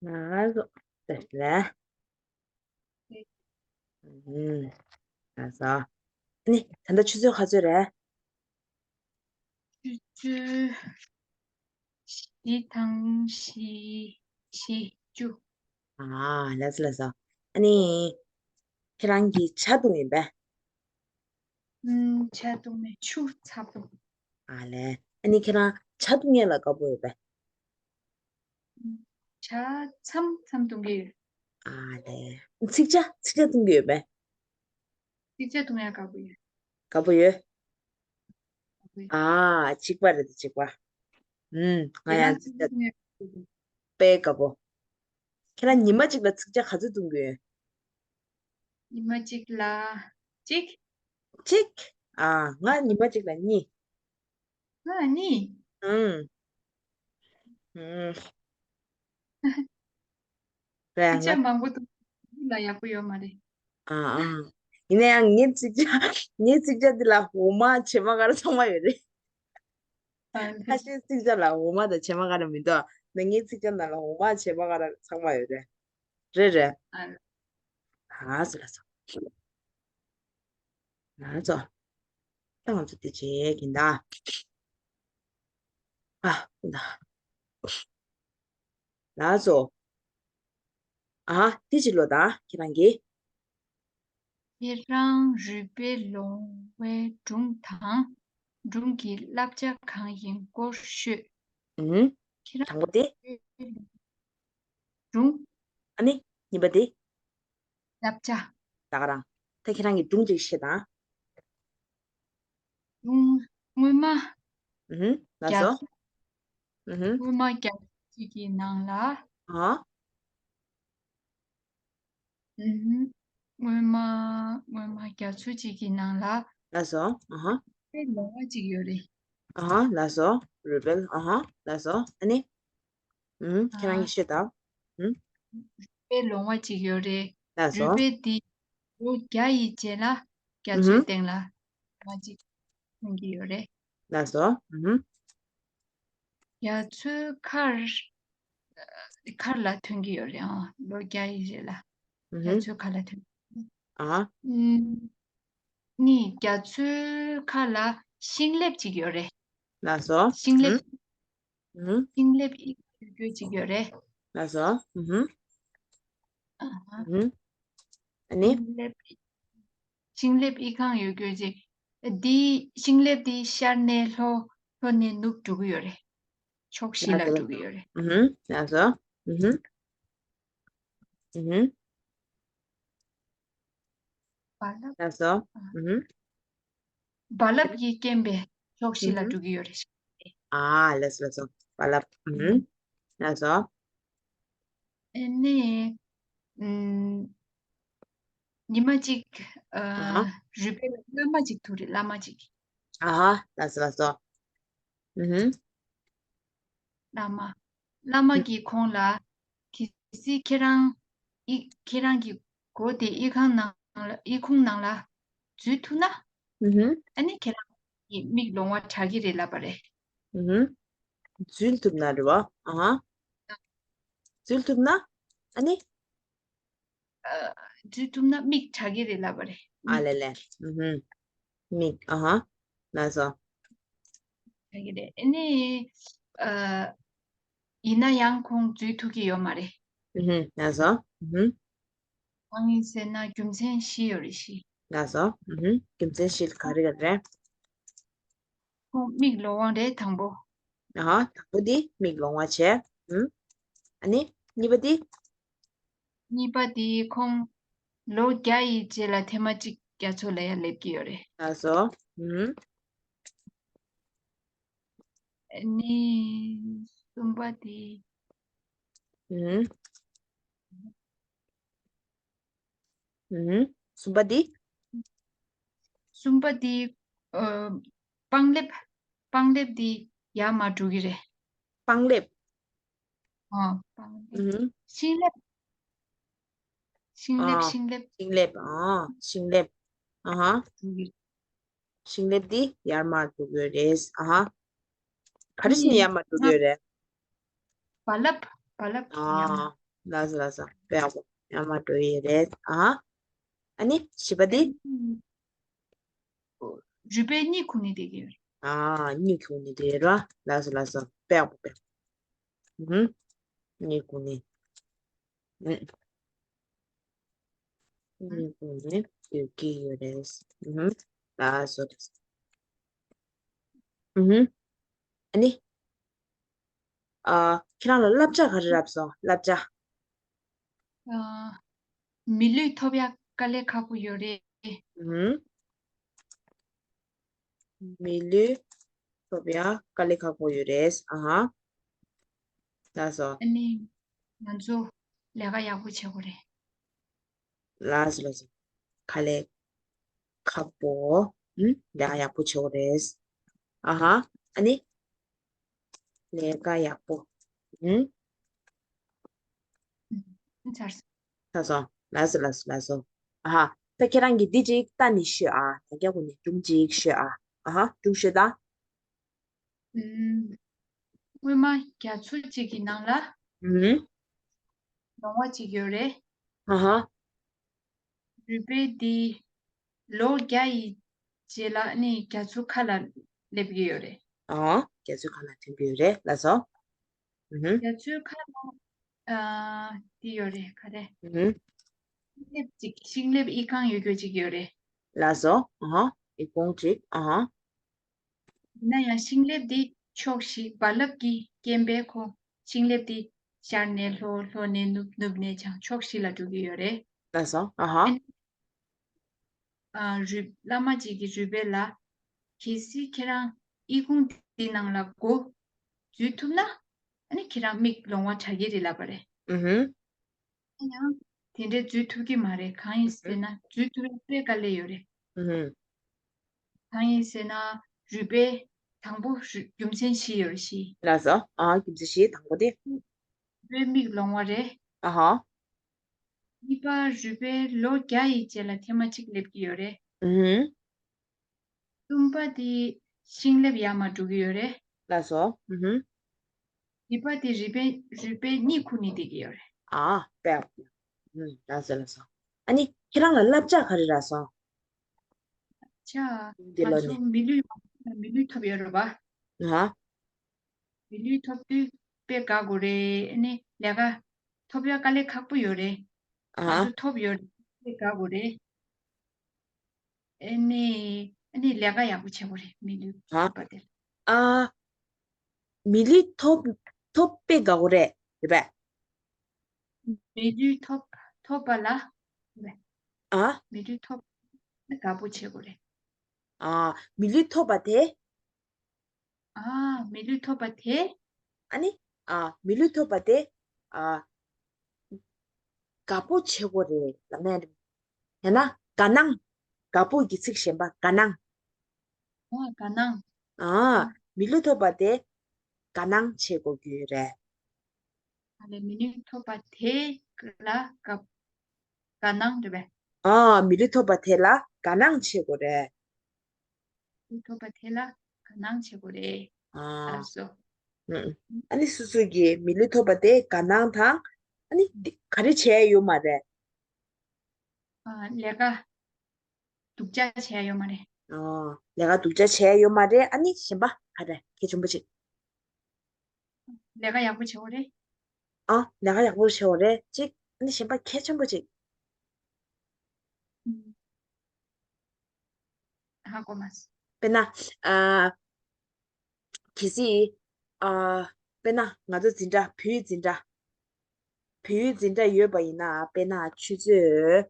ང་ཚོ་དེ་རེད། ཨུམ། ལགས་སོ། ཨ་ནི་ད་ལྟ་ཆུ་ཚོད་ག་ཚོད་རེད། ཆུ་ཚོད་བཞི་དང་བཞི། བཞི་བཅུ། ཨ། ལགས་སོ་ལགས་སོ། ཨ་ནི་ཁྱེད་རང་གིས་ཇ་བཏུང་ཡིན་པས། ཨུམ། ཇ་བཏུང་མེད། ཆུ་ཚ་པོ། ཨ་ལས། ཨ་ནི་ཁྱེད་རང་ཇ་བཏུང་ཡས་ལ་དགའ་པོ་ཡོད་པས། ཇ་མཚམས་མཚམས་བཏུང་གི་ཡོད། ཨ་ལས། ཚིག་ཇ་ཚིག་ཇ་བཏུང་གི་ཡོད་པས། ཚིག་ཇ་བཏུང་ཡ་དགའ་པོ་ཡོད། དགའ་པོ་ཡོད། དགའ་པོ་ཡོད། ཨ། གཅིག་པ་རེད་དེ་གཅིག་པ། ཨུམ། ང་ཡང་ཚིག་ཇ་བཏུང་ཡ་དཔེ་དགའ་པོ། ཁྱེད་རང་ཉི་མ་གཅིག་ལ་ཚིག་ཇ་ག་ཚོད་བཏུང་གི་ཡོད། ཉི་མ་གཅིག་ལ་གཅིག་གཅིག་ཨ། ང་ཉི་མ་གཅིག་ལ་གཉིས། ང་གཉིས། ཨུམ། ཨུམ། རེད། ཚིག་ཇ་ང་མང་པོ་འདུག་ལ་ཡག་པོ་ཡོད་མ་རེད། ཨ་ཨ། ཡིན་ན་ཡང་ངའི་ཚིག་ཇ་ངའི་ཚིག་ཇ་འདི་ལ་འོ་མ་བྱེ་མ་ཀ་ར་ཚང་མ་ཡོད་རེད། ཨ་ཁ་ཤས་ཚིག་ཇ་ལ་འོ་མ་དང་བྱེ་མ་ཀ་ར་མི་འདུག་ང་ངའི་ཚིག་ཇ་ནང་ལ་འོ་མ་བྱེ་མ་ཀ་ར་ཚང་མ་ཡོད་རེད། རེད་རེད། ཨ། ལགས་སོ་ལགས་སོ། ལགས་སོ། ད་ང་ཚོ་དེ་བྱེད་ཀྱིན་ད། ཨ། ད། ལགས་སོ། ཨ། དེ་ཅི་ལོ་ད་ཁྱེད་རང་གིས། ཁྱེད་རང་རུས་སྦལ་ལོང་བའི་སྒྲུང་དང་སྒྲུང་གི་བསླབ་བྱ་གང་ཡིན་སྐོར་ཤོད། ཨུམ། ཁྱེད་རང་དང་པོ་དེ། རུས་སྦལ་སྒྲུང་། ཨ་ནི་གཉིས་པ་དེ། བསླབ་བྱ། ད་ག་རང་། ད་ཁྱེད་རང་གིས་སྒྲུང་ཅིག་བཤད་དང་། སྒྲུང་། སྔོན་མ། ཨུམ། ལགས་སོ། རྒྱ་ཨུམ། སྔོན་མ་རྒྱ་མཚོ་ཅིག་གི་ནང་ལ། ཨ། ཨུམ། སྔོན་མ། སྔོན་མ་རྒྱ་མཚོ་ཅིག་གི་ནང་ལ། ལགས་སོ། ཨ་ཧ། རུས་སྦལ་ལོང་བ་ཅིག་ཡོད་རེད། ཨ་ཧ། ལགས་སོ། རུས་སྦལ། ཨ་ཧ། ལགས་སོ། ཨ་ནི། ཨུམ། ཁྱེད་རང་གིས་ཤོད་དང་། ཨུམ། རུས་སྦལ་ལོང་བ་ཅིག་ཡོད་རེད། ལགས་སོ། རུས་སྦལ་འདི་ལོ་བརྒྱ་ཡི་རྗེས་ལ་རྒྱ་མཚོའི་ཨུམ། སྟེང་ལ་ལོང་བ་ཅིག་ཐོན་གྱི་ཡོད་རེད། ལགས་སོ། ཨུམ། རྒྱ་མཚོའི་མཁར། མཁར་ལ་ཐོན་གྱི་ཡོད་རེད། ཨ། ལོ་བརྒྱ་ཡི་རྗེས་ལ་རྒྱ་ཨུམ། མཚོའི་མཁར་ལ་ཐོན། ཨ། ཨུམ། ནི་རྒྱ་མཚོའི་མཁར་ལ་ཤིང་ལེབ་ཅིག་ཡོད་རེད། ལགས་སོ། ཤིང་ལེབ། ཨུམ། ཤིང་ལེབ་ཨི་ཡོད་རྒྱུ་ཅིག་ཡོད་རེད། ལགས་སོ། ཨུམ། ཨ་ཧ། ཨུམ། ཨ་ནི། ཤིང་ལེབ། ཤིང་ལེབ་ཨི་ཁང་ཡོད་རྒྱུ་ཅིག་འདི་ཤིང་ལེབ་འདི་ཤར་ནས་ལྷོ། ལྷོ་ནས་ནུབ་འགྲོ་གི་ཡོད་རེད། ཕྱོགས་བཞི་ལ་ལགས་སོ། འགྲོ་གི་ཡོད་རེད། ཨུམ། ལགས་སོ། ཨུམ། ཨུམ། རྦ་རླབས། ལགས་སོ། ཨ། ཨུམ། རྦ་རླབས་ཀྱི་རྐྱེན་པས་ཕྱོགས་བཞི་ལ་ཨུམ། འགྲོ་གི་ཡོད་རེད། ཨ། ལགས་སོ་ལགས་སོ། རྦ་རླབས། ཨུམ། ལགས་སོ། ཨ་ནི། ཨུམ། ཉི་མ་གཅིག་ཨ། ཨ་ཧ། རུས་སྦལ་ལ་བླ་མ་གཅིག་ཐུག་རེད། བླ་མ་གཅིག་ཨ་ཧ། ལགས་སོ་ལགས་སོ། ཨུམ། བླ་མ། བླ་མ་གིས་ཁོང་ལ། གལ་སྲིད་ཁྱེད་རང་། ཨི། ཁྱེད་རང་གི་མགོ་དེ་ཨི་ཁང་ནང་ལ། ཨི་ཁུང་ནང་ལ་འཛུལ་ཐུབ་ན། ཨུ་ཧུམ། ཨ་ནི་ཁྱེད་རང་གི་མིག་ལོང་བ་དྲག་གི་རེད་ལབ་པ་རེད། ཨུ་ཧུམ། འཛུལ་ཐུབ་ན་རེད་བ། ཨ་ཧ། འཛུལ་ཐུབ་ན། ཨ་ནི། ཨ། འཛུལ་ཐུབ་ན་མིག་དྲག་གི་རེད་ལབ་པ་རེད། ཨ་ལེ་ལེ། ཨུ་ཧུམ། མིག་ཨ་ཧ། ལགས་སོ། དྲག་གི་རེད། ཨ་ནི། ཨ། ཡིན་ན་ཡང་ཁོང་འཛུལ་ཐུབ་ཀྱི་ཡོད་མ་རེད། ཨུ་ཧུམ། ལགས་སོ། ཨུ་ཧུམ། གང་ཡིན་ཟེར་ན་རྒྱུ་མཚན་བཞི་ཡོད་རེད། བཞི། ལགས་སོ། ཨུ་ཧུམ། རྒྱུ་མཚན་བཞི་ག་རེ་ག་རེ་རེད། ཁོང་མིག་ལོང་བ་རེད་དང་པོ། ཨ་ཧ། དང་པོ་དེ་མིག་ལོང་བ་བྱས། ཨུམ། ཨ་ནི་གཉིས་པ་དེ། གཉིས་པ་དེ་ཁོང་ལོ་བརྒྱ་ཡི་རྗེས་ལ་ཐེངས་མ་གཅིག་རྒྱ་མཚོ་ལ་ཡར་སླེབས་ཀྱི་ཡོད་རེད། ལགས་སོ། ཨུམ། ཨ་ནི་གསུམ་པ་དེ། ཨུམ། ཨུམ། གསུམ་པ་འདི། གསུམ་པ་འདི། ཨ། སྤང་ལེབ། སྤང་ལེབ་འདི་ཡར་མར་འགྲོ་གི་རེད། སྤང་ལེབ། ཨ། སྤང་ལེབ། ཨུམ། ཤིང་ལེབ། ཤིང་ལེབ། ཨ། ཤིང་ལེབ། ཤིང་ལེབ། ཨ། ཤིང་ལེབ། ཨ་ཧ། འགྲོ་གི་རེད། ཤིང་ལེབ་འདི་ཡར་མར་འགྲོ་གི་རེད། ཨ་ཧ། ག་རེ་བྱས་ནས་ཡར་མར་འགྲོ་གི་ཡོད་རེད། རྦ་རླབས། རྦ་རླབས་ཀྱིས་ཡར་མར། ཨ། ལགས་སོ་ལགས་སོ། དཔེ་ཡག་པོ། ཡག་མ་འགྲོ་ཡི་རེད། ཨ། ཨ་ནི་བཞི་པ་དེ། རུས་སྦལ་གཉིད་ཁུག་ནས་བསྡད་ཀྱི་ཡོད་རེད། ཨ། གཉིད་ཁུག་ནས་བསྡད་ཡོད་རེད། ལགས་སོ་ལགས་སོ། དཔེ་ཡག་པོ་དཔེ་ཡག་པོ། ཨུ་ཧུམ། གཉིད་ཁུག་ནས། ཨུ། གཉིད་ཁུག་ནས་སྡོད་ཀྱི་ཡོད་རེད། ཨུ་ཧུམ། ལགས་སོ། ཨུ་ཧུམ། ཨ་ནི། ཨ། ཁྱེད་རང་ལ་བསླབ་བྱ་ག་རེ་རག་སོང་། བསླབ་བྱ། ཨ། མི་ལུས་ཐོབ་ཡག་དཀའ་ལས་ཁག་པོ་ཡོད་རེད། ཨུ་ཧུམ། མི་ལུས་ཐོབ་ཡག་དཀའ་ལས་ཁག་པོ་ཡོད་རེད། ཨ་ཧ། ལགས་སོ། ཨ་ནི། ང་ཚོ་ལས་ཀ་ཡག་པོ་བྱེད་དགོས་རེད། ལགས་སོ་ལགས་སོ། དཀའ་ལས་ཁག་པོ། ཨུམ། ལས་ཀ་ཡག་པོ་བྱེད་དགོས་རེད། ཨ་ཧ། ཨ་ནི། ལས་ཀ་ཡག་པོ། ཨུམ། ཚར་སོང་། ཚར་སོང་། ལགས་སོ་ལགས་སོ་ལགས་སོ། ཨ་ཧ། ད་ཁྱེད་རང་གིས་འདི་ཅིག་ལྟ་ནས་ཤོད་ཨ། ད་རྒྱ་གུ་ནས་སྒྲུང་ཅིག་ཤོད་ཨ། ཨ་ཧ། སྒྲུང་ཤོད་ད། ཨུམ། སྔོན་མ་རྒྱ་མཚོ་གཅིག་གི་ནང་ལ། ཨུམ། ལོང་བ་གཅིག་ཡོད་རེད། ཨ་ཧ། རུས་སྦལ་འདི་ལོ་བརྒྱ་ཡི་རྗེས་ལ་ནི་རྒྱ་མཚོ་ཁ་ལ་སླེབས་ཀྱི་ཡོད་རེད། ཨ། རྒྱ་མཚོའི་ཁ་ལ་ཐོན་གྱི་ཡོད་རེད། ལགས་སོ། ཨུ་ཧུམ། རྒྱ་མཚོའི་ཁ་ལ། ཨ། འདི་ཡོད་རེད། ག་རེ། ཨུ་ཧུམ། ཤིང་ལེབ་ཅིག་ཤིང་ལེབ་ཨི་ཁུང་ཡོད་རྒྱུ་ཅིག་ཡོད་རེད། ལགས་སོ། ཨ་ཧ། ཨི་ཁུང་ཅིག་ཨ་ཧ། ཡིན་ན་ཡང་ཤིང་ལེབ་འདི་ཕྱོགས་བཞི་རྦ་རླབས་ཀྱི་རྐྱེན་པས་ཁོ་ཤིང་ལེབ་འདི་ཤར་ནས་ལྷོ། ལྷོ་ནས་ནུབ། ནུབ་ནས་བྱང་། ཕྱོགས་བཞི་ལ་འགྲོ་གི་ཡོད་རེད། ལགས་སོ། ཨ་ཧ། ཨ་ནི། ཨ། རུས། བླ་མ་གཅིག་གིས་རུས་སྦལ་ལ། གལ་སྲིད་ཁྱེད་རང་ཨི་ཁུང་འདི་ནང་ལ་མགོ་འཛུལ་ཐུབ་ན། ཨ་ནི་ཁྱེད་རང་མིག་ལོང་བ་དྲག་གི་རེད་ལབ་པ་རེད། ཨུ་ཧུམ། ཡང་དེ་འདྲའི་འཛུལ་ཐུབ་ཀྱི་མ་རེད། གང་ཡིན་ཟེར་ན་འཛུལ་ཐུབ་ཡག་དཔེ་དཀའ་ལས་ཡོད་རེད། ཨུ་ཧུམ། གང་ཡིན་ཟེར་ན་རུས་སྦལ་དང་པོ་རུས། རྒྱུ་མཚན་བཞི་ཡོད་རེད། བཞི། ལགས་སོ། ཨ། རྒྱུ་མཚན་བཞི། དང་པོ་དེ། རུས་སྦལ་མིག་ལོང་བ་རེད། ཨ་ཧ། གཉིས་པ་རུས་སྦལ་ལོ་བརྒྱ་ཡི་རྗེས་ལ་ཐེངས་མ་གཅིག་སླེབས་ཀྱི་ཡོད་རེད། ཨུ་ཧུམ། གསུམ་པ་དེ་ཤིང་ལེབ་ཡར་མར་འགྲོ་གི་ཡོད་རེད། ལགས་སོ། ཨུ་ཧུམ། བཞི་པ་དེ་རུས་སྦལ། རུས་སྦལ་གཉིད་ཁུག་ནས་བསྡད་ཀྱི་ཡོད་རེད། ཨ། དཔེ་ཡག་པོ། ཨུ། ལགས་སོ་ལགས་སོ། ཨ་ནི་ཁྱེད་རང་ལ་བསླབ་བྱ་ག་རེ་རག་སོང་། ཆ། འདི་ང་ལོ་ཚོ་ནས་མི་ལུས། མི་ལུས་ཐོབ་ཡོད་རེད་པ། ཨ། མི་ལུས་ཐོབ་དུས་དཔེ་དགའ་དགོས་རེད། ཨ་ནི་ལས་ཀ་ཐོབ་ཡག་དཀའ་ལས་ཁག་པོ་ཡོད་རེད། ཨ། ང་ཚོ་ཐོབ་ཡོད་རེད། དཔེ་དགའ་དགོས་རེད། ཨ་ནི། ཨ་ནི་ལས་ཀ་ཡག་པོ་བྱེད་དགོས་རེད། མི་ལུས་ཨ། ཐོབ་པ་དེ། ཨ། མི་ལུས་ཐོབ། ཐོབ་དཔེ་དགའ་དགོས་རེད། རེད་པས། མི་ལུས་ཐོབ། ཐོབ་པ་ལ། རེད་པས། ཨ། མི་ལུས་ཐོབ་དཔེ་དགའ་པོ་བྱེད་དགོས་རེད། ཨ། མི་ལུས་ཐོབ་པ་དེ། ཨ། མི་ལུས་ཐོབ་པ་དེ། ཨ་ནི། ཨ། མི་ལུས་ཐོབ་པ་དེ། ཨ། དགའ་པོ་བྱེད་དགོས་རེད་ལབ་ན་ཡང་། ཡང་ན་དགའ་སྣང་། དགའ་པོ་གི་ཚིག་གཞན་པ་དགའ་སྣང་། ཨ། དགའ་སྣང་། ཨ། མི་ལུས་ཐོབ་པ་དེ་དགའ་སྣང་བྱེད་དགོས་ཀྱི་ཡོད་རེད། ཨ་ལས། མི་ལུས་ཐོབ་པ་དེ་ལ་དགའ། དགའ་སྣང་རེད་པས། ཨ། མི་ལུས་ཐོབ་པ་དེ་ལ་དགའ་སྣང་བྱེད་དགོས་རེད། མི་ལུས་ཐོབ་པ་དེ་ལ་དགའ་སྣང་བྱེད་དགོས་རེད། ཨ། ལགས་སོ། ཨུ། ཨ་ནི་སོ་སོ་གི་མི་ལུས་ཐོབ་པ་དེ་དགའ་སྣང་དང་། ཨ་ནི་འདི་ག་རེ་བྱས་ཡོད་མ་རེད། ཨ། ལས་ཀ་སྡུག་ཅག་བྱས་ཡོད་མ་རེད། ཨ། ལས་ཀ་སྡུག་ཅག་བྱས་ཡོད་མ་རེད། ཨ་ནི་གཞན་པ་ག་རེ་གལ་ཆེན་པོ་ཅིག་ལས་ཀ་ཡག་པོ་བྱེད་དགོས་རེད། ཨ། ལས་ཀ་ཡག་པོ་བྱེད་དགོས་རེད་གཅིག་ཨ་ནི་གཞན་པ་གལ་ཆེན་པོ་གཅིག་ཧ་གོ་མ་སོང་། དཔེར་ན། ཨ། གལ་སྲིད། ཨ། དཔེར་ན་ང་ཚོ་འཛིན་གྲྭ། བོད་ཡིག་འཛིན་གྲྭ། བོད་ཡིག་འཛིན་གྲྭ་ཡོད་པ་ཡིན་ན། དཔེར་ན་ཆུ་ཚོད།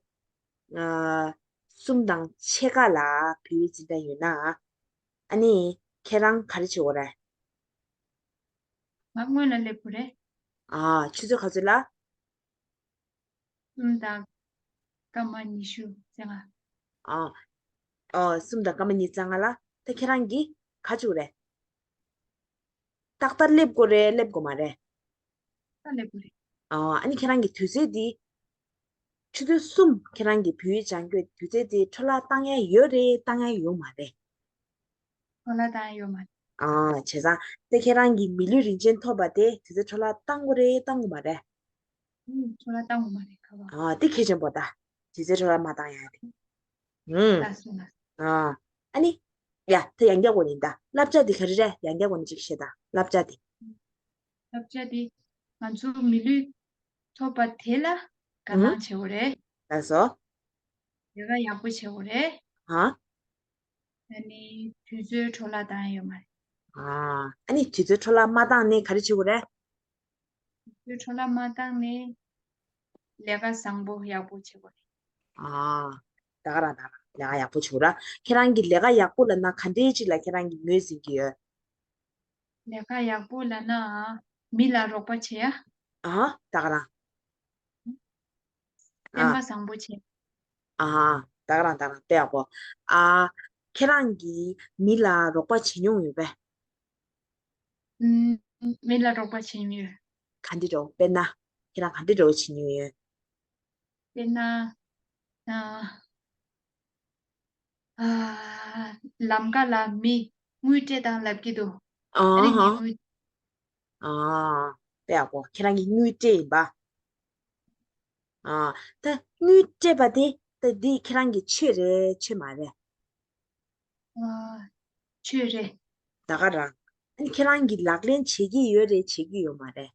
ཨ། གསུམ་དང་ཕྱེད་ཀ་ལ་བོད་ཡིག་འཛིན་གྲྭ་ཡོད་ན། ཨ་ནི་ཁྱེད་རང་ག་རེ་བྱེད་དགོས་རེད། ང་སྔོན་ལ་སླེབས་དགོས་རེད། ཨ། ཆུ་ཚོད་ག་ཚོད་ལ། གསུམ་དང་སྐར་མ་ཉི་ཤུ་རྩ་ལྔ། ཨ། ཨ། གསུམ་དང་སྐར་མ་ཉི་ཤུ་རྩ་ལྔ་ལ། ད་ཁྱེད་རང་གིས་ག་རེ་བྱེད་དགོས་རེད། ཏག་ཏག་སླེབས་དགོས་རེད། སླེབས་དགོས་མ་རེད། ཏག་སླེབས་དགོས་རེད། ཨ། ཨ་ནི་ཁྱེད་རང་གི་དུས་ཚོད་འདི། ཆུ་ཚོད་གསུམ་ཁྱེད་རང་གི་བོད་ཡིག་སྦྱང་རྒྱུའི་དུས་ཚོད་འདི་འཕྲོ་བརླག་བཏང་ཡ་ཡོད་རེད། བཏང་ཡ་ཡོད་མ་རེད། འཕྲོ་བརླག་བཏང་ཡ་ཡོད་མ་རེད། ཨ། བྱས་ཙང་དེ་ཁྱེད་རང་གི་མི་ལུས་རིན་ཆེན་ཐོབ་པ་དེ་དུས་ཚོད་འཕྲོ་བརླག་བཏང་དགོས་རེད། བཏང་དགོས་མ་རེད། ཨུམ། འཕྲོ་བརླག་བཏང་དགོས་མ་རེད་ཁ་བ། ཨ། དེ་གལ་ཆེན་པོ་ད། དུས་ཚོད་འཕྲོ་བརླག་མ་བཏང་ཡ་དེ། ཨུམ། ལགས་སོ་ལགས་སོ། ཨ། ཨ་ནི། ཡ། ད་ཡང་བསྐྱར་གོ་ནི་ད། བསླབ་བྱ་དེ་ག་རེ་རེད། ཡང་བསྐྱར་གོ་ནི་ཅིག་བཤད་ད། བསླབ་བྱ་དེ། བསླབ་བྱ་དེ། ང་ཚོ་མི་ལུས་ཐོབ་པ་དེ་ལ་དགའ་ཨུམ། སྣང་བྱེད་དགོས་རེད། ལགས་སོ། ལས་ཀ་ཡག་པོ་བྱེད་དགོས་རེད། ཨ། ཨ་ནི་དུས་ཚོད་འཕྲོ་བརླག་བཏང་ཡ་ཡོད་མ་རེད། ཨ། ཨ་ནི་དུས་ཚོད་འཕྲོ་བརླག་མ་བཏང་ནས་ག་རེ་བྱེད་དགོས་རེད། དུས་ཚོད་འཕྲོ་བརླག་མ་བཏང་ནས་ལས་ཀ་བཟང་པོ་ཡག་པོ་བྱེད་དགོས་རེད། ཨ། ད་ག་རང་ད་ག་རང་ལས་ཀ་ཡག་པོ་བྱེད་དགོས་ར། ཁྱེད་རང་གིས་ལས་ཀ་ཡག་པོ་ལབ་ན་ག་འདྲའི་ཅིག་ལ་ཁྱེད་རང་གིས་ངོས་འཛིན་གྱི་ཡོད། ལས་ཀ་ཡག་པོ་ལབ་ན་མི་ལ་རོགས་པ་བྱེད་ཡ། ཨ། ད་ག་རང་། བསྟན་ཨ། པ་བཟང་པོ་བྱེད། ཨ། ད་ག་རང་ད་ག་རང་དཔེ་ཡག་པོ། ཨ། ཁྱེད་རང་གིས་མི་ལ་རོགས་པ་བྱེད་མྱོང་ཡོད་པས། ཨུམ། མི་ལ་རོགས་པ་བྱེད་མྱོང་ཡོད། ག་འདྲ་རོགས། དཔེར་ན། ཁྱེད་རང་ག་འདྲ་རོགས་བྱེད་མྱོང་ཡོད། དཔེར་ན། ཨ། ཨ། ལམ་ཁ་ལ་མི་དངུལ་སྤྲད་དང་ལབ་ཀྱི་འདུག་ཨ། ཨ་ནི་ཧ། ངས་དངུལ། ཨ། དཔེ་ཡག་པོ། ཁྱེད་རང་གིས་དངུལ་སྤྲད་ཡིན་པ། ཨ། ད་དངུལ་སྤྲད་པ་དེ་ད་འདི་ཁྱེད་རང་གི་ཆོས་རེད་ཆོས་མ་རེད། ཨ། ཆོས་རེད། ད་ག་རང་། ཨ་ནི་ཁྱེད་རང་གིས་ལག་ལེན་བྱེད་ཀྱི་ཡོད་རེད་བྱེད་ཀྱི་ཡོད་མ་རེད།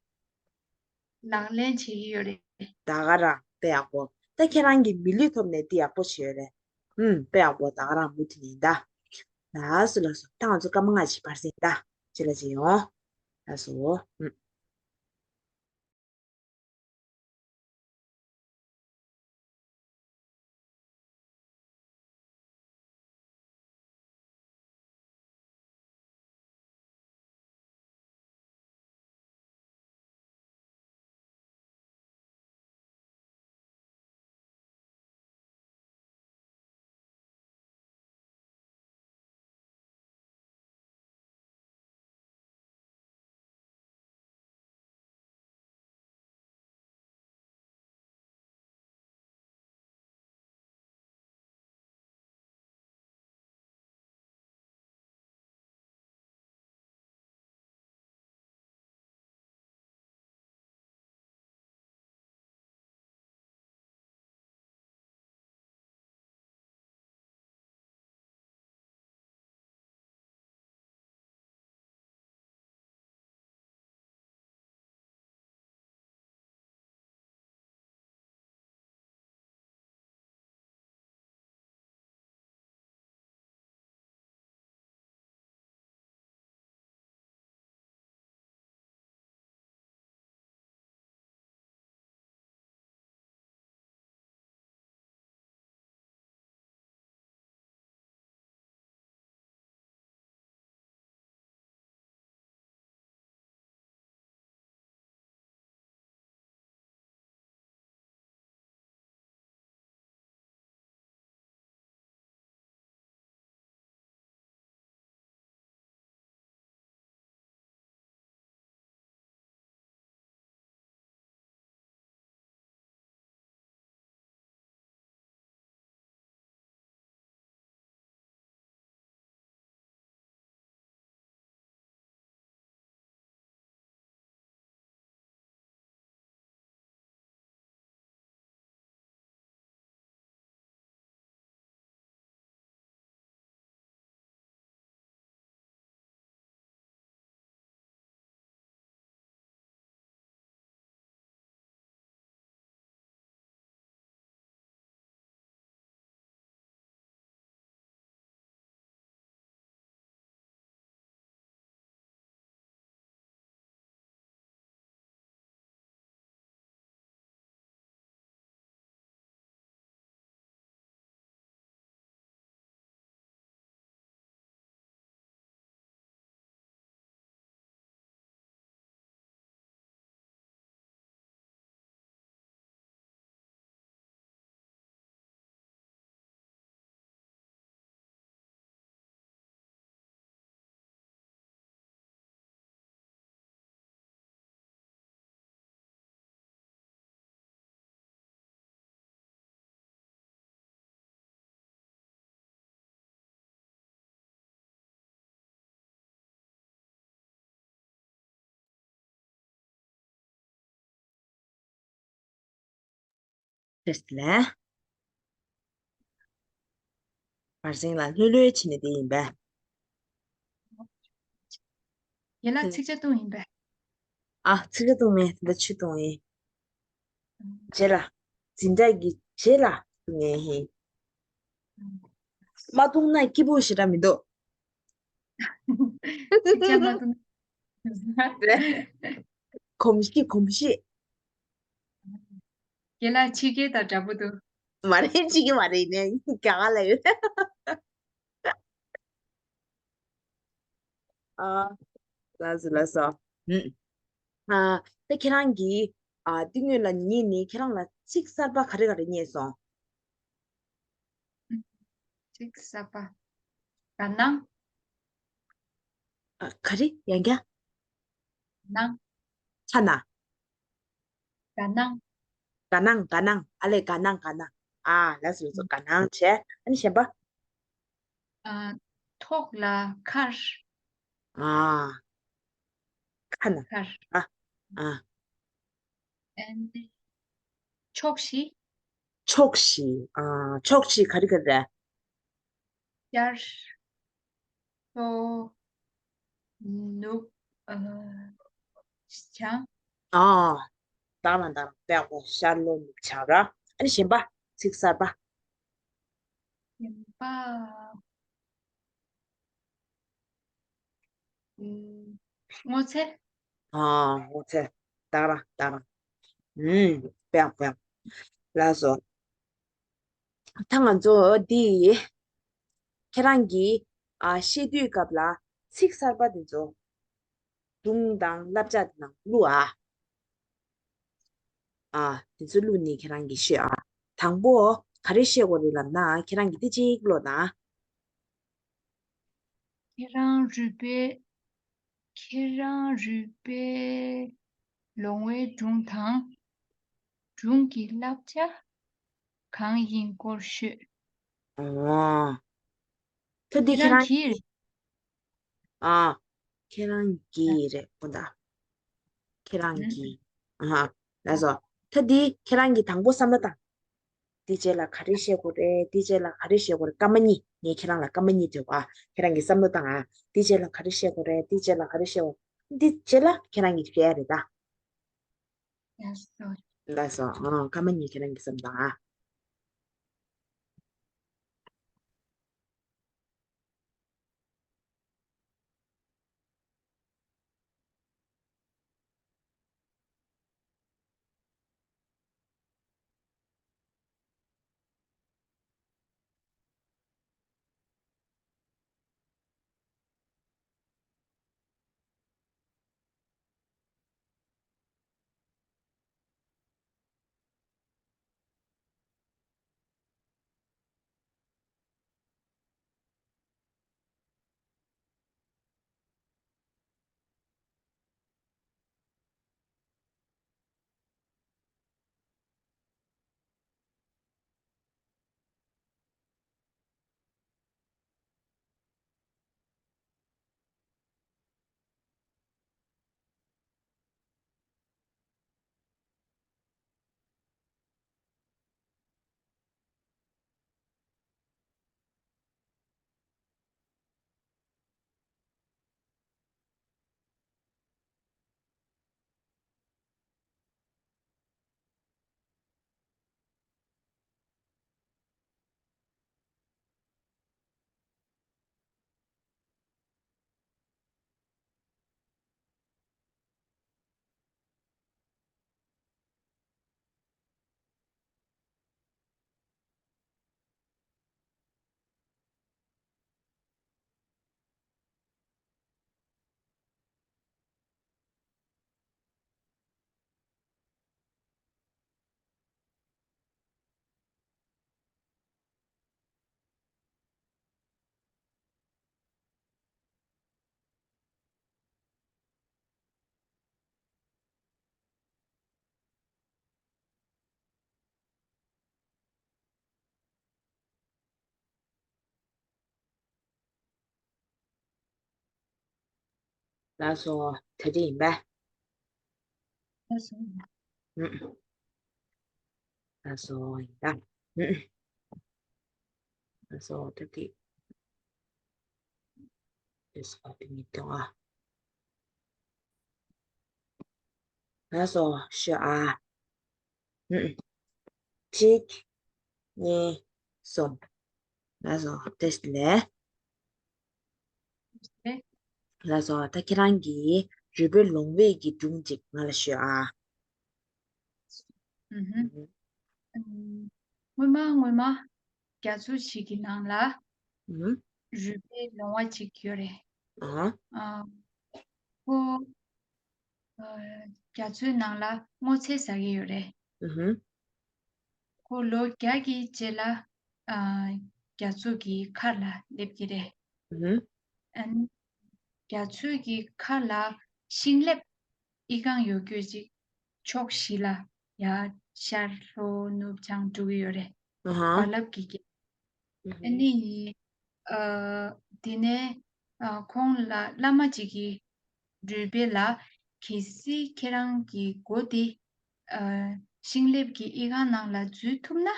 ལག་ལེན་བྱེད་ཀྱི་ཡོད་རེད། ད་ག་རང་། དཔེ་ཡག་པོ། ད་ཁྱེད་རང་གིས་མི་ལུས་ཐོབ་ནས་འདི་ཡག་པོ་བྱས་ཡོད་རེད། ཨུམ། དཔེ་ཡག་པོ། ད་ག་རང་མུ་མཐུད་ནས་ད། ལགས་སོ་ལགས་སོ། ད་ང་ཚོ་སྐར་མ་ལྔ་ཅིག་བར་ཟིན་ད། ཅི་ལ་ཅི་ཡོང་། ལགས་སོ། ཨུམ། ཏེས་ལེ། བར་གསེང་ལ་ལྷོད་ལྷོད་བྱས་ནས་བསྡད་ཡིན་པས། རྒན་ལགས་ཚིག་ཇ་བཏུང་ཡིན་པས། ཨ། ཚིག་ཇ་བཏུང་མེད། འདི་ཆུ་བཏུང་ཡིན། རྗེས་ལ། འཛིན་གྲྭ་གི་རྗེས་ལ་བཏུང་ངེས་ཡིན། མ་བཏུང་ན་སྐྱིད་པོ་ཞེ་དྲག་མི་འདུག་ཚིག་ཇ་མ་བཏུང་། གོམས་གཤིས་གོམས་གཤིས། རྒན་ལགས་ཕྱི་རྒྱལ་དང་འདྲ་པོ་འདུག་མ་རེད། ཕྱི་རྒྱལ་མ་རེད། ནས་རྒྱ་གར་ལ་ཡོད། ཨ། ལགས་སོ་ལགས་སོ། ཨ། ད་ཁྱེད་རང་གིས། ཨ། འདི་སྔོན་ལ་ཉིད་ནས་ཁྱེད་རང་ལ་ཚིག་གསར་པ་ག་རེ་ག་རེ་རྙེད་སོང་། ཚིག་གསར་པ། དགའ་སྣང་། ཨ། ག་རེ་ཡང་བསྐྱར། སྣང་། ཁ་ན། དགའ་སྣང་། དགའ་སྣང་། དགའ་སྣང་། ཨ་ལས། དགའ་སྣང་། དགའ་སྣང་། ཨ། ལགས་སོ་ལགས་སོ། དགའ་སྣང་བྱས། ཨ་ནི་གཞན་པ། ཨ། ཐོག་ལ་མཁར། ཨ། ཁ་ན། མཁར། ཨ། ཨ། ཨ་ནི་ཕྱོགས་བཞི། ཕྱོགས་བཞི། ཨ། ཕྱོགས་བཞི་ག་རེ་ག་རེ་རེད། ཤར། ལྷོ། ནུབ། ཨ། བྱང་། ཨ། དག་ལ་དག་ལ། དཔེ་ཡག་པོ། ཤར་ལྷོ་ནུབ་བྱང་ར། ཨ་ནི་གཞན་པ། ཚིག་གསར་པ། གཞན་པ། ཨུམ། སྔོ་ཚལ། ཨ། སྔོ་ཚལ། དག་ར་དག་ར། ཨུམ། དཔེ་ཡག་པོ། དཔེ་ཡག་པོ། ལགས་སོ། ད་ང་ཚོ་འདི། ཁྱེད་རང་གིས། ཨ། བཤད་དུས་སྐབས་ལ་ཚིག་གསར་པ་དེ་ཚོ་སྒྲུང་དང་བསླབ་བྱ་དེ་ནང་བླུགས་ཨ། ཨ། དེ་ཚོ་བླུགས་ནས་ཁྱེད་རང་གིས་བཤད་ཨ། དང་པོ་ག་རེ་བཤད་དགོས་རེད་ལབ་ན། ཁྱེད་རང་གིས་དེ་གཅིག་ཀློག་དང་། ཁྱེད་རང་རུས་པའི། ཁྱེད་རང་རུས་པའི་ལོང་བའི་སྒྲུང་དང་། སྒྲུང་གི་བསླབ་བྱ་གང་ཡིན་སྐོར་ཤོད། ཨོ། ད་འདི་ཁྱེད་ཁྱེད་རང་རང་གིས། ཨ། ཁྱེད་རང་གིས་རེད་པོ་ད། ཁྱེད་རང་གིས། ཨ། ལགས་སོ། ད་འདི་ཁྱེད་རང་གིས་དང་པོ་བསམ་བློ་བཏང་། འདི་རྗེས་ལ་ག་རེ་བཤད་དགོས་རེད། འདི་རྗེས་ལ་ག་རེ་བཤད་དགོས་རེད། སྐར་མ་གཉིས། ངས་ཁྱེད་རང་ལ་སྐར་མ་གཉིས་སྤྲད་པ། ཁྱེད་རང་གིས་བསམ་བློ་བཏང་ཨ། འདི་རྗེས་ལ་ག་རེ་བཤད་དགོས་རེད། འདི་རྗེས་ལ་ག་རེ་བཤད་དགོས། འདི་རྗེས་ལ་ཁྱེད་རང་གིས་བཤད་ཡ་རེད་ད། ལགས་སོ། ལགས་སོ། ཨ། སྐར་མ་གཉིས། ཁྱེད་རང་གིས་བསམ་བློ་བཏང་ཨ། ལགས་སོ། དེ་འདྲ་ཡིན་པས། ལགས་སོ། ཨུམ། ལགས་སོ་ཡིན་ད། ལགས་སོ་ད་དེ། དེ་སོ་དེ་མི་གཏོང་ཨ། ལགས་སོ་ཤོད་ཨ། གཅིག་གཉིས། གསུམ། ལགས་སོ་བཀྲ་ཤིས་བདེ་ལེགས། ལགས་སོ་ད་ཁྱེད་རང་གིས་རུས་སྦལ་ལོང་བའི་གི་སྒྲུང་གཅིག་ང་ལ་ཤོད་ཨ། ཨུ་ཧུམ། སྔོན་མ་སྔོན་མ་རྒྱ་མཚོ་ཞིག་གི་ནང་ལ་ཨུ་ཧུམ། རུས་སྦལ་ལོང་བ་ཅིག་ཡོད་རེད། ཨ། ཨ། ཁོ། ཨ། རྒྱ་མཚོའི་ནང་ལ་སྔོ་ཚལ་ཟ་གི་ཡོད་རེད། ཨུ་ཧུམ། ཁོ་ལོ་བརྒྱ་གི་རྗེས་ལ། ཨ། རྒྱ་མཚོ་གི་མཁར་ལ་སླེབས་ཀྱི་རེད། ཨུ་ཧུམ། ཨ་ནི་རྒྱ་མཚོ་གི་མཁར་ལ་ཤིང་ལེབ་ཨི་ཁང་ཡོད་རྒྱུ་ཅིག་ཕྱོགས་བཞི་ལ་ཡ་ཤར་ལྷོ་ནུབ་བྱང་འགྲོ་གི་ཡོད་རེད། ཨ་ཧ། རྦ་རླབས་ཀྱི་རྐྱེན། ཨ་ནི། ཨ། དེ་ནས། ཨ། ཁོང་ལ་བླ་མ་ཅིག་གིས་རུས་སྦལ་ལ་གལ་སྲིད་ཁྱེད་རང་གི་མགོ་དེ། ཨ། ཤིང་ལེབ་ཀྱི་ཨི་ཁང་ནང་ལ་འཛུལ་ཐུབ་ན།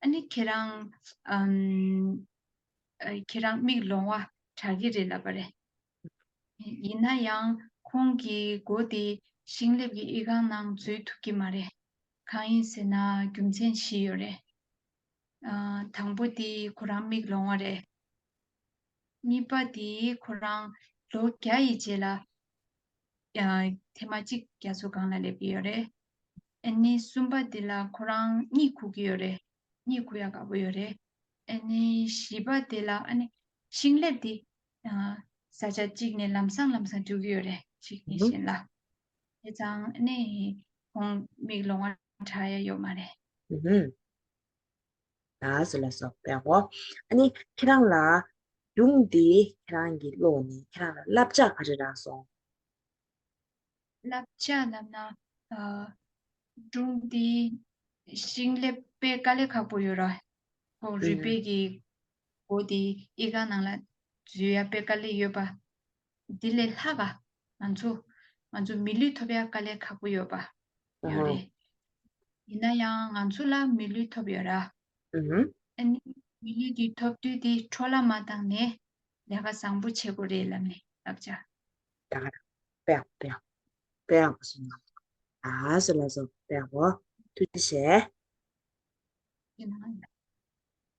ཨ་ནི་ཁྱེད་རང་། ཨམ། ཨ། ཁྱེད་རང་མིག་ལོང་བ་དྲག་གི་རེད་ལབ་པ་རེད། ཡིན་ན་ཡང་ཁོང་གི་མགོ་དེ་ཤིང་ལེབ་ཀྱི་ཨི་ཁང་ནང་འཛུལ་ཐུབ་ཀྱི་མ་རེད། གང་ཡིན་ཟེར་ན་རྒྱུ་མཚན་བཞི་ཡོད་རེད། ཨ། དང་པོ་དེ་ཁོ་རང་མིག་ལོང་བ་རེད། གཉིས་པ་དེ་ཁོ་རང་ལོ་བརྒྱ་ཡི་རྗེས་ལ། ཨ། ཐེངས་མ་གཅིག་རྒྱ་མཚོ་སྒང་ལ་སླེབས་ཀྱི་ཡོད་རེད། ཨ་ནི་གསུམ་པ་དེ་ལ་ཁོ་རང་གཉིད་ཁུག་གི་ཡོད་རེད། གཉིད་ཁུག་ཡག་དགའ་པོ་ཡོད་རེད། ཨ་ནི་བཞི་པ་དེ་ལ་ཨ་ནི་ཤིང་ལེབ་དེ། ཨ། ས་ཆ་གཅིག་ནས་ལམ་སང་ལམ་སང་འགྲོ་གི་ཡོད་རེད་གཅིག་ནས་གཞན་ལ། དེ་ཙང་ཨ་ནི་ཁོང་མིག་ལོང་བ་དྲག་ཡ་ཡོད་མ་རེད། ལགས་སོ་ལགས་སོ་དཔེ་ཡག་པོ། ཨ་ནི་ཁྱེད་རང་ལ་སྒྲུང་འདི་ཁྱེད་རང་གི་ཀློག་ནས་ཁྱེད་རང་ལ་བསླབ་བྱ་ག་རེ་རག་སོང་། བསླབ་བྱ་ལབ་ན། ཨ། སྒྲུང་འདི་ཤིང་ལེབ་དཔེ་དཀའ་ལས་ཁག་པོ་ཡོད་ར། ཁོ་རུས་སྦལ་གྱི་མགོ་འདི་ཨི་ཁང་ནང་ལ་འཛུལ་ཡ་དཔེ་དཀའ་ལས་ཡོད་པ། འདི་ལས་ལྷག་ག་ང་ཚོ་ང་ཚོ་མི་ལུས་ཐོབ་ཡ་དཀའ་ལས་ཁག་པོ་ཡོད་པ་ཡོད་རེད། ཡིན་ན་ཡང་ང་ཚོ་ལ་མི་ལུས་ཐོབ་ཡོད་ར། ཨ་ནི་མི་ལུས་འདི་ཐོབ་དུས་འདི་འཕྲོ་བརླག་མ་བཏང་ནས་ལས་ཀ་བཟང་པོ་བྱེད་དགོས་རེད་ལབ་ནས་བསླབ་བྱ། ད་ག་རང་དཔེ་ཡག་དཔེ་ཡག་དཔེ་ཡག་པོ་གསུངས་ན། ལགས་སོ་ལགས་སོ་དཔེ་ཡག་པོ། ཐུགས་རྗེ་ཆེ། ཡིན་ན།